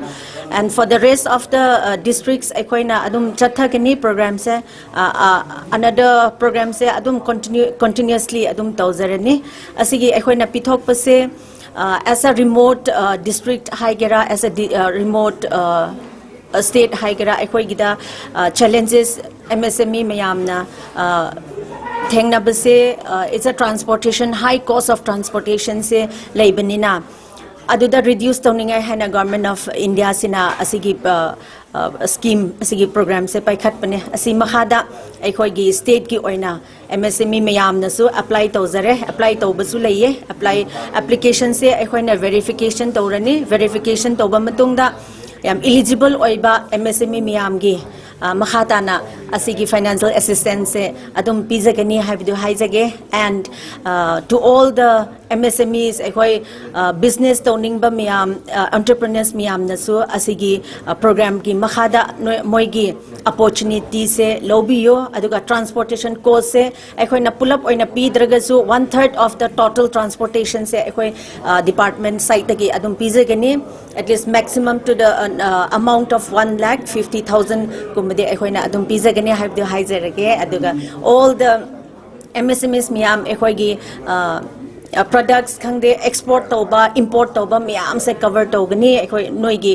And for the rest of the, ꯑ, districts ꯑꯩꯈꯣꯏꯅ ꯑꯗꯨꯝ ꯆꯠꯊꯒꯅꯤ programꯁꯦ꯫ ꯑ, ꯑ, another programꯁꯦ ꯑꯗꯨꯝ continue, continuously ꯑꯗꯨꯝ ꯇꯧꯖꯔꯅꯤ꯫ ꯑꯁꯤꯒꯤ ꯑꯩꯈꯣꯏꯅ ꯄꯤꯊꯣꯛꯄꯁꯦ, ꯑ, as a remote, ꯑ, district ꯍꯥꯏꯒꯦꯔꯥ, as a di-, ꯑ, remote, ꯑ, state ꯍꯥꯏꯒꯦꯔꯥ, ꯑꯩꯈꯣꯏꯒꯤꯗ, ꯑ, challenges M S M E ꯃꯌꯥꯝꯅ, ꯑ, ꯊꯦꯡꯅꯕꯁꯦ, ꯑ, it's a transportation, high cost of transportationꯁꯦ ꯂꯩꯕꯅꯤꯅ, ꯑꯗꯨꯗ reduce ꯇꯧꯅꯤꯡꯉꯥꯏ ꯍꯥꯏꯅ Government of Indiaꯁꯤꯅ ꯑꯁꯤꯒꯤ, ꯑ, ꯑ, scheme, ꯑꯁꯤꯒꯤ programꯁꯦ ꯄꯥꯏꯈꯠꯄꯅꯦ꯫ ꯑꯁꯤ ꯃꯈꯥꯗ ꯑꯩꯈꯣꯏꯒꯤ stateꯀꯤ ꯑꯣꯏꯅ M S M E ꯃꯌꯥꯝꯅꯁꯨ apply ꯇꯧꯖꯔꯦ, apply ꯇꯧꯕꯁꯨ ꯂꯩꯌꯦ꯫ Apply, applicationꯁꯦ ꯑꯩꯈꯣꯏꯅ verification ꯇꯧꯔꯅꯤ꯫ Verification ꯇꯧꯕ ꯃꯇꯨꯡꯗ ꯌꯥꯝ eligible ꯑꯣꯏꯕ M S M E ꯃꯌꯥꯝꯒꯤ, ꯑ, ꯃꯈꯥ ꯇꯥꯅ ꯑꯁꯤꯒꯤ financial assistanceꯁꯦ ꯑꯗꯨꯝ ꯄꯤꯖꯒꯅꯤ ꯍꯥꯏꯕꯗꯨ ꯍꯥꯏꯖꯒꯦ꯫ And, ꯑ, to all the M S M Es, ꯑꯩꯈꯣꯏ, ꯑ, business ꯇꯧꯅꯤꯡꯕ ꯃꯌꯥꯝ, ꯑ, entrepreneurs ꯃꯌꯥꯝꯅꯁꯨ ꯑꯁꯤꯒꯤ, ꯑ, programꯒꯤ ꯃꯈꯥꯗ ꯅꯣꯏ, ꯃꯣꯏꯒꯤ opportunityꯁꯦ ꯂꯧꯕꯤꯌꯨ꯫ ꯑꯗꯨꯒ transportation cost ꯑꯩꯈꯣꯏꯅ ꯄꯨꯂꯞ ꯑꯣꯏꯅ ꯄꯤꯗ꯭ꯔꯒꯁꯨ, one third of the total transportationꯁꯦ ꯑꯩꯈꯣꯏ, ꯑ, department sideꯇꯒꯤ ꯑꯗꯨꯝ ꯄꯤꯖꯒꯅꯤ꯫ At least maximum to the, ꯑ, ꯑ, amount of one lakh fifty thousandꯀꯨꯝꯕꯗꯤ ꯑꯩꯈꯣꯏꯅ ꯑꯗꯨꯝ ꯄꯤꯖꯒꯅꯤ ꯍꯥꯏꯕꯗꯨ ꯍꯥꯏꯖꯔꯒꯦ꯫ ꯑꯗꯨꯒ all the M S M Es ꯃꯌꯥꯝ ꯑꯩꯈꯣꯏꯒꯤ ꯄ꯭ꯔꯗꯛꯁ ꯈꯪꯗꯦ, ꯑꯦꯛꯁꯄꯣꯔꯠ ꯇꯧꯕ, ꯏꯝꯄꯣꯔꯠ ꯇꯧꯕ ꯃꯌꯥꯝꯁꯦ ꯀꯚꯔ ꯇꯧꯒꯅꯤ꯫ ꯑꯩꯈꯣꯏ ꯅꯣꯏꯒꯤ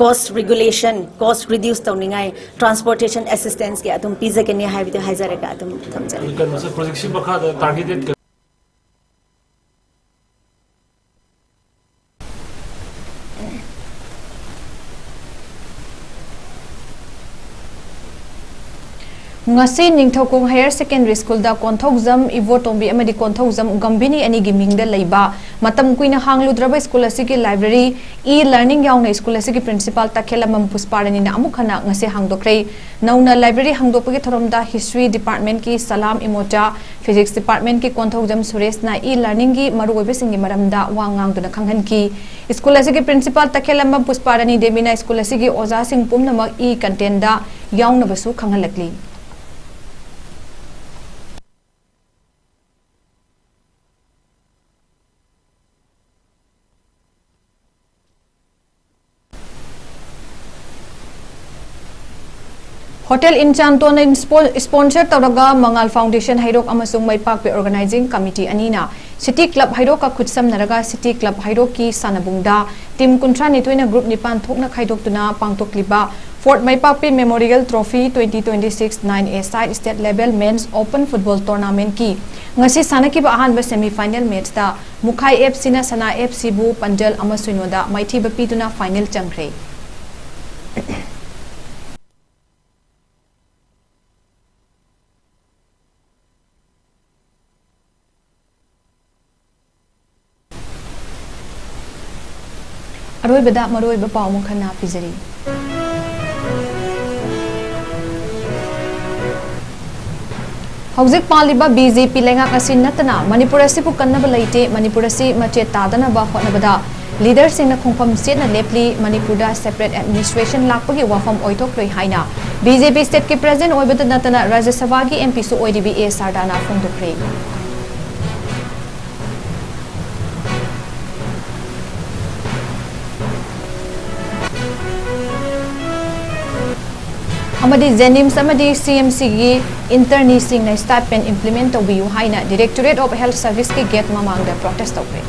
ꯀꯣꯁ ꯔꯤꯒꯨꯂꯦꯁꯟ, ꯀꯣꯁ ꯔꯤꯗ꯭ꯌꯨꯁ ꯇꯧꯅꯤꯡꯉꯥꯏ ꯇ꯭ꯔꯥꯟꯁꯄꯣꯔꯇꯦꯁꯟ ꯑꯦꯁꯤꯁꯇꯦꯟꯁꯀꯤ ꯑꯗꯨꯝ ꯄꯤꯖꯒꯅꯤ ꯍꯥꯏꯕꯗꯨ ꯍꯥꯏꯖꯔꯒ ꯑꯗꯨꯝ ꯊꯝꯖꯔꯒꯦ꯫ ꯀꯩꯅꯣꯁꯦ, ꯄ꯭ꯔꯣꯖꯦꯛꯁꯤ ꯃꯈꯥꯗ ꯇꯥꯔꯒꯦꯇꯦꯠ ꯉꯁꯤ ꯅꯤꯡꯊꯧꯈꯣꯡ ꯍꯥꯌꯔ ꯁꯦꯀꯦꯟꯗꯔꯤ ꯁ꯭ꯀꯨꯜꯗ ꯀꯣꯟꯊꯧꯖꯝ ꯏꯕꯣꯇꯣꯝꯕꯤ ꯑꯃꯗꯤ ꯀꯣꯟꯊꯧꯖꯝ ꯒꯝꯚꯤꯅꯤ ꯑꯅꯤꯒꯤ ꯃꯤꯡꯗ ꯂꯩꯕ ꯃꯇꯝ ꯀꯨꯏꯅ ꯍꯥꯡꯂꯨꯗ꯭ꯔꯕ ꯁ꯭ꯀꯨꯜ ꯑꯁꯤꯒꯤ ꯂꯥꯏꯕ꯭ꯔꯦꯔꯤ, ꯏ ꯂꯔꯅꯤꯡ ꯌꯥꯎꯅ ꯁ꯭ꯀꯨꯜ ꯑꯁꯤꯒꯤ ꯄ꯭ꯔꯤꯟꯁꯤꯄꯥꯜ ꯇꯈꯦꯜꯂꯝꯕꯝ ꯄꯨꯁꯄꯥꯔꯥꯅꯤꯅ ꯑꯃꯨꯛ ꯍꯟꯅ ꯉꯁꯤ ꯍꯥꯡꯗꯣꯛꯈ꯭ꯔꯦ꯫ ꯅꯧꯅ ꯂꯥꯏꯕ꯭ꯔꯦꯔꯤ ꯍꯥꯡꯗꯣꯛꯄꯒꯤ ꯊꯧꯔꯝꯗ ꯍꯤꯁꯇ꯭ꯔꯤ ꯗꯤꯄꯥꯔꯠꯃꯦꯟꯠꯀꯤ ꯁꯂꯥꯝ ꯏꯃꯣꯆꯥ, ꯐꯤꯖꯤꯛꯁ ꯗꯤꯄꯥꯔꯠꯃꯦꯟꯠꯀꯤ ꯀꯣꯟꯊꯧꯖꯝ ꯁꯨꯔꯦꯁꯅ ꯏ ꯂꯔꯅꯤꯡꯒꯤ ꯃꯔꯨꯑꯣꯏꯕꯁꯤꯡꯒꯤ ꯃꯔꯝꯗ ꯋꯥ ꯉꯥꯡꯗꯨꯅ ꯈꯪꯍꯟꯈꯤ꯫ ꯁ꯭ꯀꯨꯜ ꯑꯁꯤꯒꯤ ꯄ꯭ꯔꯤꯟꯁꯤꯄꯥꯜ ꯇꯈꯦꯜꯂꯝꯕꯝ ꯄꯨꯁꯄꯥꯔꯥꯅꯤ ꯗꯦꯕꯤꯅ ꯁ꯭ꯀꯨꯜ ꯑꯁꯤꯒꯤ ꯑꯣꯖꯥꯁꯤꯡ ꯄꯨꯝꯅꯃꯛ ꯏ ꯀꯟꯇꯦꯟꯗ ꯌꯥꯎꯅꯕꯁꯨ ꯈꯪꯍꯜꯂꯛꯂꯤ꯫ ꯍꯣꯇꯦꯜ ꯏꯟꯆꯥꯟꯇꯣꯅ ꯏꯟꯁꯄꯣ-, ꯏꯁꯄꯣꯟꯁꯔ ꯇꯧꯔꯒ ꯃꯉꯥꯜ ꯐꯥꯎꯟꯗꯦꯁꯟ ꯍꯩꯔꯣꯛ ꯑꯃꯁꯨꯡ ꯃꯩꯄꯥꯛꯄꯤ ꯑꯣꯔꯒꯅꯥꯏꯖꯤꯡ ꯀꯃꯤꯇꯤ ꯑꯅꯤꯅ ꯁꯤꯇꯤ ꯀ꯭ꯂꯕ ꯍꯩꯔꯣꯛꯀ ꯈꯨꯠꯁꯝꯅꯔꯒ ꯁꯤꯇꯤ ꯀ꯭ꯂꯕ ꯍꯩꯔꯣꯛꯀꯤ ꯁꯥꯟꯅꯕꯨꯡꯗ ꯇꯤꯝ ꯀꯨꯟꯊ꯭ꯔꯥ ꯅꯤꯊꯣꯏꯅ ꯒ꯭ꯔꯨꯞ ꯅꯤꯄꯥꯟ ꯊꯣꯛꯅ ꯈꯥꯏꯗꯣꯛꯇꯨꯅ ꯄꯥꯡꯊꯣꯛꯂꯤꯕ ꯐꯣꯔꯠ ꯃꯩꯄꯥꯛꯄꯤ memorial trophy twenty twenty-six nine A side state level men's open football tournamentꯀꯤ ꯉꯁꯤ ꯁꯥꯟꯅꯈꯤꯕ ꯑꯍꯥꯟꯕ semi final matchꯇ ꯃꯨꯈꯥꯏ ꯑꯦꯐ ꯁꯤꯅ ꯁꯅꯥ ꯑꯦꯐ ꯁꯤꯕꯨ ꯄꯟꯖꯜ ꯑꯃ ꯁꯤꯅꯣꯗ ꯃꯥꯏꯊꯤꯕ ꯄꯤꯗꯨꯅ final ꯆꯪꯈ꯭ꯔꯦ꯫ ꯑꯔꯣꯏꯕꯗ ꯃꯔꯨꯑꯣꯏꯕ ꯄꯥꯎ ꯑꯃꯨꯛ ꯍꯟꯅ ꯄꯤꯖꯔꯤ꯫ ꯍꯧꯖꯤꯛ ꯄꯥꯜꯂꯤꯕ ꯕꯤ ꯖꯦ ꯄꯤ ꯂꯩꯉꯥꯛ ꯑꯁꯤ ꯅꯠꯇꯅ ꯃꯅꯤꯄꯨꯔ ꯑꯁꯤꯕꯨ ꯀꯟꯅꯕ ꯂꯩꯇꯦ꯫ ꯃꯅꯤꯄꯨꯔ ꯑꯁꯤ ꯃꯆꯦꯠ ꯇꯥꯗꯅꯕ ꯍꯣꯠꯅꯕꯗ ꯂꯤꯗꯔꯁꯤꯡꯅ ꯈꯣꯡꯐꯝ ꯆꯦꯠꯅ ꯂꯦꯞꯂꯤ꯫ ꯃꯅꯤꯄꯨꯔꯗ separate administration ꯂꯥꯛꯄꯒꯤ ꯋꯥꯐꯝ ꯑꯣꯏꯊꯣꯛꯂꯣꯏ ꯍꯥꯏꯅ ꯕꯤ ꯖꯦ ꯄꯤ stateꯀꯤ president ꯑꯣꯏꯕꯇ ꯅꯠꯇꯅ ꯔꯥꯖ꯭ꯌ ꯁꯚꯥꯒꯤ ꯑꯦꯝ ꯄꯤꯁꯨ ꯑꯣꯏꯔꯤꯕꯤ ꯑꯦ ꯁꯥꯔꯗꯥꯅ ꯐꯣꯡꯗꯣꯛꯈ꯭ꯔꯦ꯫ ꯑꯃꯗꯤ JNIMS ꯑꯃꯗꯤ CMCꯒꯤ internꯁꯤꯡꯅ stipend implement ꯇꯧꯕꯤꯌꯨ ꯍꯥꯏꯅ Directorate of Health Serviceꯀꯤ gate ꯃꯃꯥꯡꯗ protest ꯇꯧꯈ꯭ꯔꯦ꯫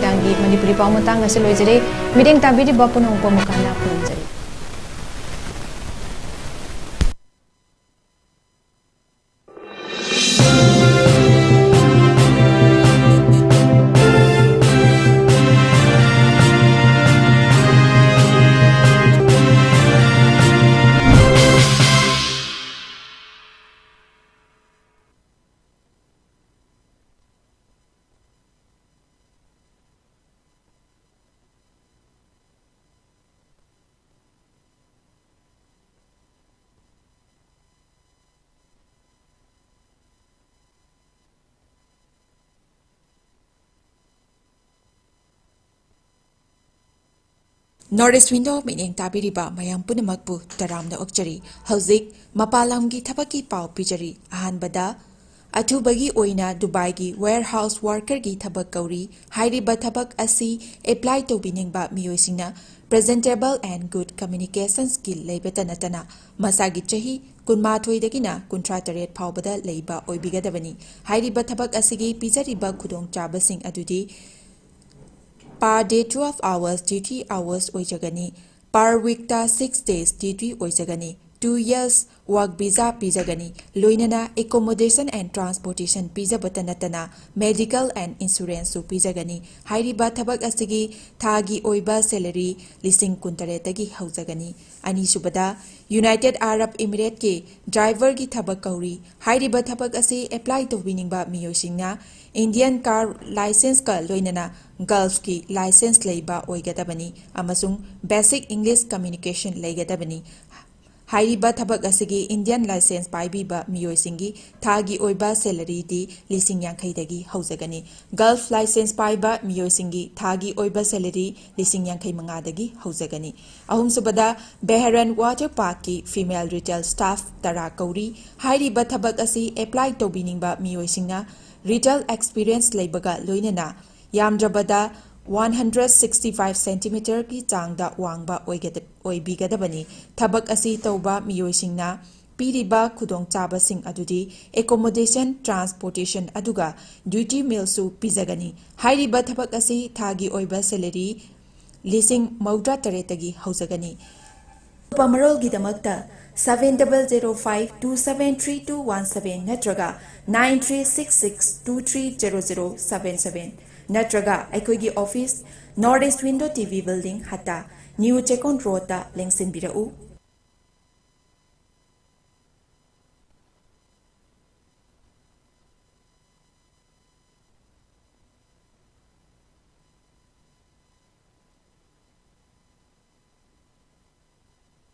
ꯅꯨꯃꯤꯗꯥꯡꯒꯤ ꯃꯅꯤꯄꯨꯔꯤ ꯄꯥꯎ ꯃꯇꯥꯡ ꯑꯁꯤ ꯂꯣꯏꯖꯔꯦ꯫ ꯃꯤꯠꯌꯦꯡ ꯇꯥꯕꯤꯔꯤꯕ ꯄꯨꯝꯅꯃꯛꯄꯨ ꯑꯃꯨꯛ ꯍꯟꯅ ꯈꯨꯔꯨꯝꯖꯔꯤ꯫ North East Window ꯃꯤꯠꯌꯦꯡ ꯇꯥꯕꯤꯔꯤꯕ ꯃꯌꯥꯝ ꯄꯨꯝꯅꯃꯛꯄꯨ ꯇꯔꯥꯝꯅ ꯑꯣꯛꯆꯔꯤ꯫ ꯍꯧꯖꯤꯛ ꯃꯄꯥꯟ ꯂꯝꯒꯤ ꯊꯕꯛꯀꯤ ꯄꯥꯎ ꯄꯤꯖꯔꯤ꯫ ꯑꯍꯥꯟꯕꯗ, ꯑꯊꯨꯕꯒꯤ ꯑꯣꯏꯅ ꯗꯨꯕꯥꯏꯒꯤ warehouse workerꯒꯤ ꯊꯕꯛ ꯀꯧꯔꯤ꯫ ꯍꯥꯏꯔꯤꯕ ꯊꯕꯛ ꯑꯁꯤ apply ꯇꯧꯕꯤꯅꯤꯡꯕ ꯃꯤꯑꯣꯏꯁꯤꯡꯅ presentable and good communication skill ꯂꯩꯕꯇ ꯅꯠꯇꯅ ꯃꯁꯥꯒꯤ ꯆꯍꯤ ꯀꯨꯟꯃꯥꯊꯣꯏꯗꯒꯤꯅ ꯀꯨꯟꯊ꯭ꯔꯥ ꯇꯔꯦꯠ ꯐꯥꯎꯕꯗ ꯂꯩꯕ ꯑꯣꯏꯕꯤꯒꯗꯕꯅꯤ꯫ ꯍꯥꯏꯔꯤꯕ ꯊꯕꯛ ꯑꯁꯤꯒꯤ ꯄꯤꯖꯔꯤꯕ ꯈꯨꯗꯣꯡꯆꯥꯕꯁꯤꯡ ꯑꯗꯨꯗꯤ per day twelve hours duty hours ꯑꯣꯏꯖꯒꯅꯤ꯫ Per weekꯇ six days duty ꯑꯣꯏꯖꯒꯅꯤ꯫ two years work visa ꯄꯤꯖꯒꯅꯤ꯫ ꯂꯣꯏꯅꯅ accommodation and transportation ꯄꯤꯖꯕꯇ ꯅꯠꯇꯅ medical and insurance ꯁꯨ ꯄꯤꯖꯒꯅꯤ꯫ ꯍꯥꯏꯔꯤꯕ ꯊꯕꯛ ꯑꯁꯤꯒꯤ ꯊꯥꯒꯤ ꯑꯣꯏꯕ salary ꯂꯤꯁꯤꯡ ꯀꯨꯟꯇꯔꯦꯠꯇꯒꯤ ꯍꯧꯖꯒꯅꯤ꯫ ꯑꯅꯤꯁꯨꯕꯗ, United Arab Emirates ꯀꯤ driver ꯒꯤ ꯊꯕꯛ ꯀꯧꯔꯤ꯫ ꯍꯥꯏꯔꯤꯕ ꯊꯕꯛ ꯑꯁꯤ apply ꯇꯧꯕꯤꯅꯤꯡꯕ ꯃꯤꯑꯣꯏꯁꯤꯡꯅ Indian car licence ꯀ ꯂꯣꯏꯅꯅ Gulf ꯀꯤ licence ꯂꯩꯕ ꯑꯣꯏꯒꯗꯕꯅꯤ ꯑꯃꯁꯨꯡ basic English communication ꯂꯩꯒꯗꯕꯅꯤ꯫ ꯍꯥꯏꯔꯤꯕ ꯊꯕꯛ ꯑꯁꯤꯒꯤ Indian licence ꯄꯥꯏꯕꯤꯕ ꯃꯤꯑꯣꯏꯁꯤꯡꯒꯤ ꯊꯥꯒꯤ ꯑꯣꯏꯕ salary ꯗꯤ ꯂꯤꯁꯤꯡ ꯌꯥꯡꯈꯩꯗꯒꯤ ꯍꯧꯖꯒꯅꯤ꯫ Gulf licence ꯄꯥꯏꯕ ꯃꯤꯑꯣꯏꯁꯤꯡꯒꯤ ꯊꯥꯒꯤ ꯑꯣꯏꯕ salary ꯂꯤꯁꯤꯡ ꯌꯥꯡꯈꯩ ꯃꯉꯥꯗꯒꯤ ꯍꯧꯖꯒꯅꯤ꯫ ꯑꯍꯨꯝꯁꯨꯕꯗ, Bahrain Water Park ꯀꯤ female retail staff ꯇꯔꯥ ꯀꯧꯔꯤ꯫ ꯍꯥꯏꯔꯤꯕ ꯊꯕꯛ ꯑꯁꯤ apply ꯇꯧꯕꯤꯅꯤꯡꯕ ꯃꯤꯑꯣꯏꯁꯤꯡꯅ retail experience ꯂꯩꯕꯒ ꯂꯣꯏꯅꯅ ꯌꯥꯝꯗ꯭ꯔꯕꯗ one hundred sixty five centimeter ꯒꯤ ꯆꯥꯡꯗ ꯋꯥꯡꯕ ꯑꯣꯏꯒꯗ-, ꯑꯣꯏꯕꯤꯒꯗꯕꯅꯤ꯫ ꯊꯕꯛ ꯑꯁꯤ ꯇꯧꯕ ꯃꯤꯑꯣꯏꯁꯤꯡꯅ ꯄꯤꯔꯤꯕ ꯈꯨꯗꯣꯡꯆꯥꯕꯁꯤꯡ ꯑꯗꯨꯗꯤ accommodation, transportation ꯑꯗꯨꯒ duty meal ꯁꯨ ꯄꯤꯖꯒꯅꯤ꯫ ꯍꯥꯏꯔꯤꯕ ꯊꯕꯛ ꯑꯁꯤ ꯊꯥꯒꯤ ꯑꯣꯏꯕ salary ꯂꯤꯁꯤꯡ ꯃꯧꯗ꯭ꯔꯥ ꯇꯔꯦꯠꯇꯒꯤ ꯍꯧꯖꯒꯅꯤ꯫ ꯑꯇꯣꯞꯄ ꯃꯔꯣꯜꯒꯤꯗꯃꯛꯇ seven double zero five two seven three two one seven ꯅꯠꯇ꯭ꯔꯒ nine three six six two three zero zero seven seven ꯅꯠꯇ꯭ꯔꯒ ꯑꯩꯈꯣꯏꯒꯤ office, North East Window T V Building, ꯍꯠꯇꯥ, New ꯆꯦꯛꯀꯣꯟ ꯔꯣꯗꯇ ꯂꯦꯡꯁꯤꯟꯕꯤꯔꯛꯎ꯫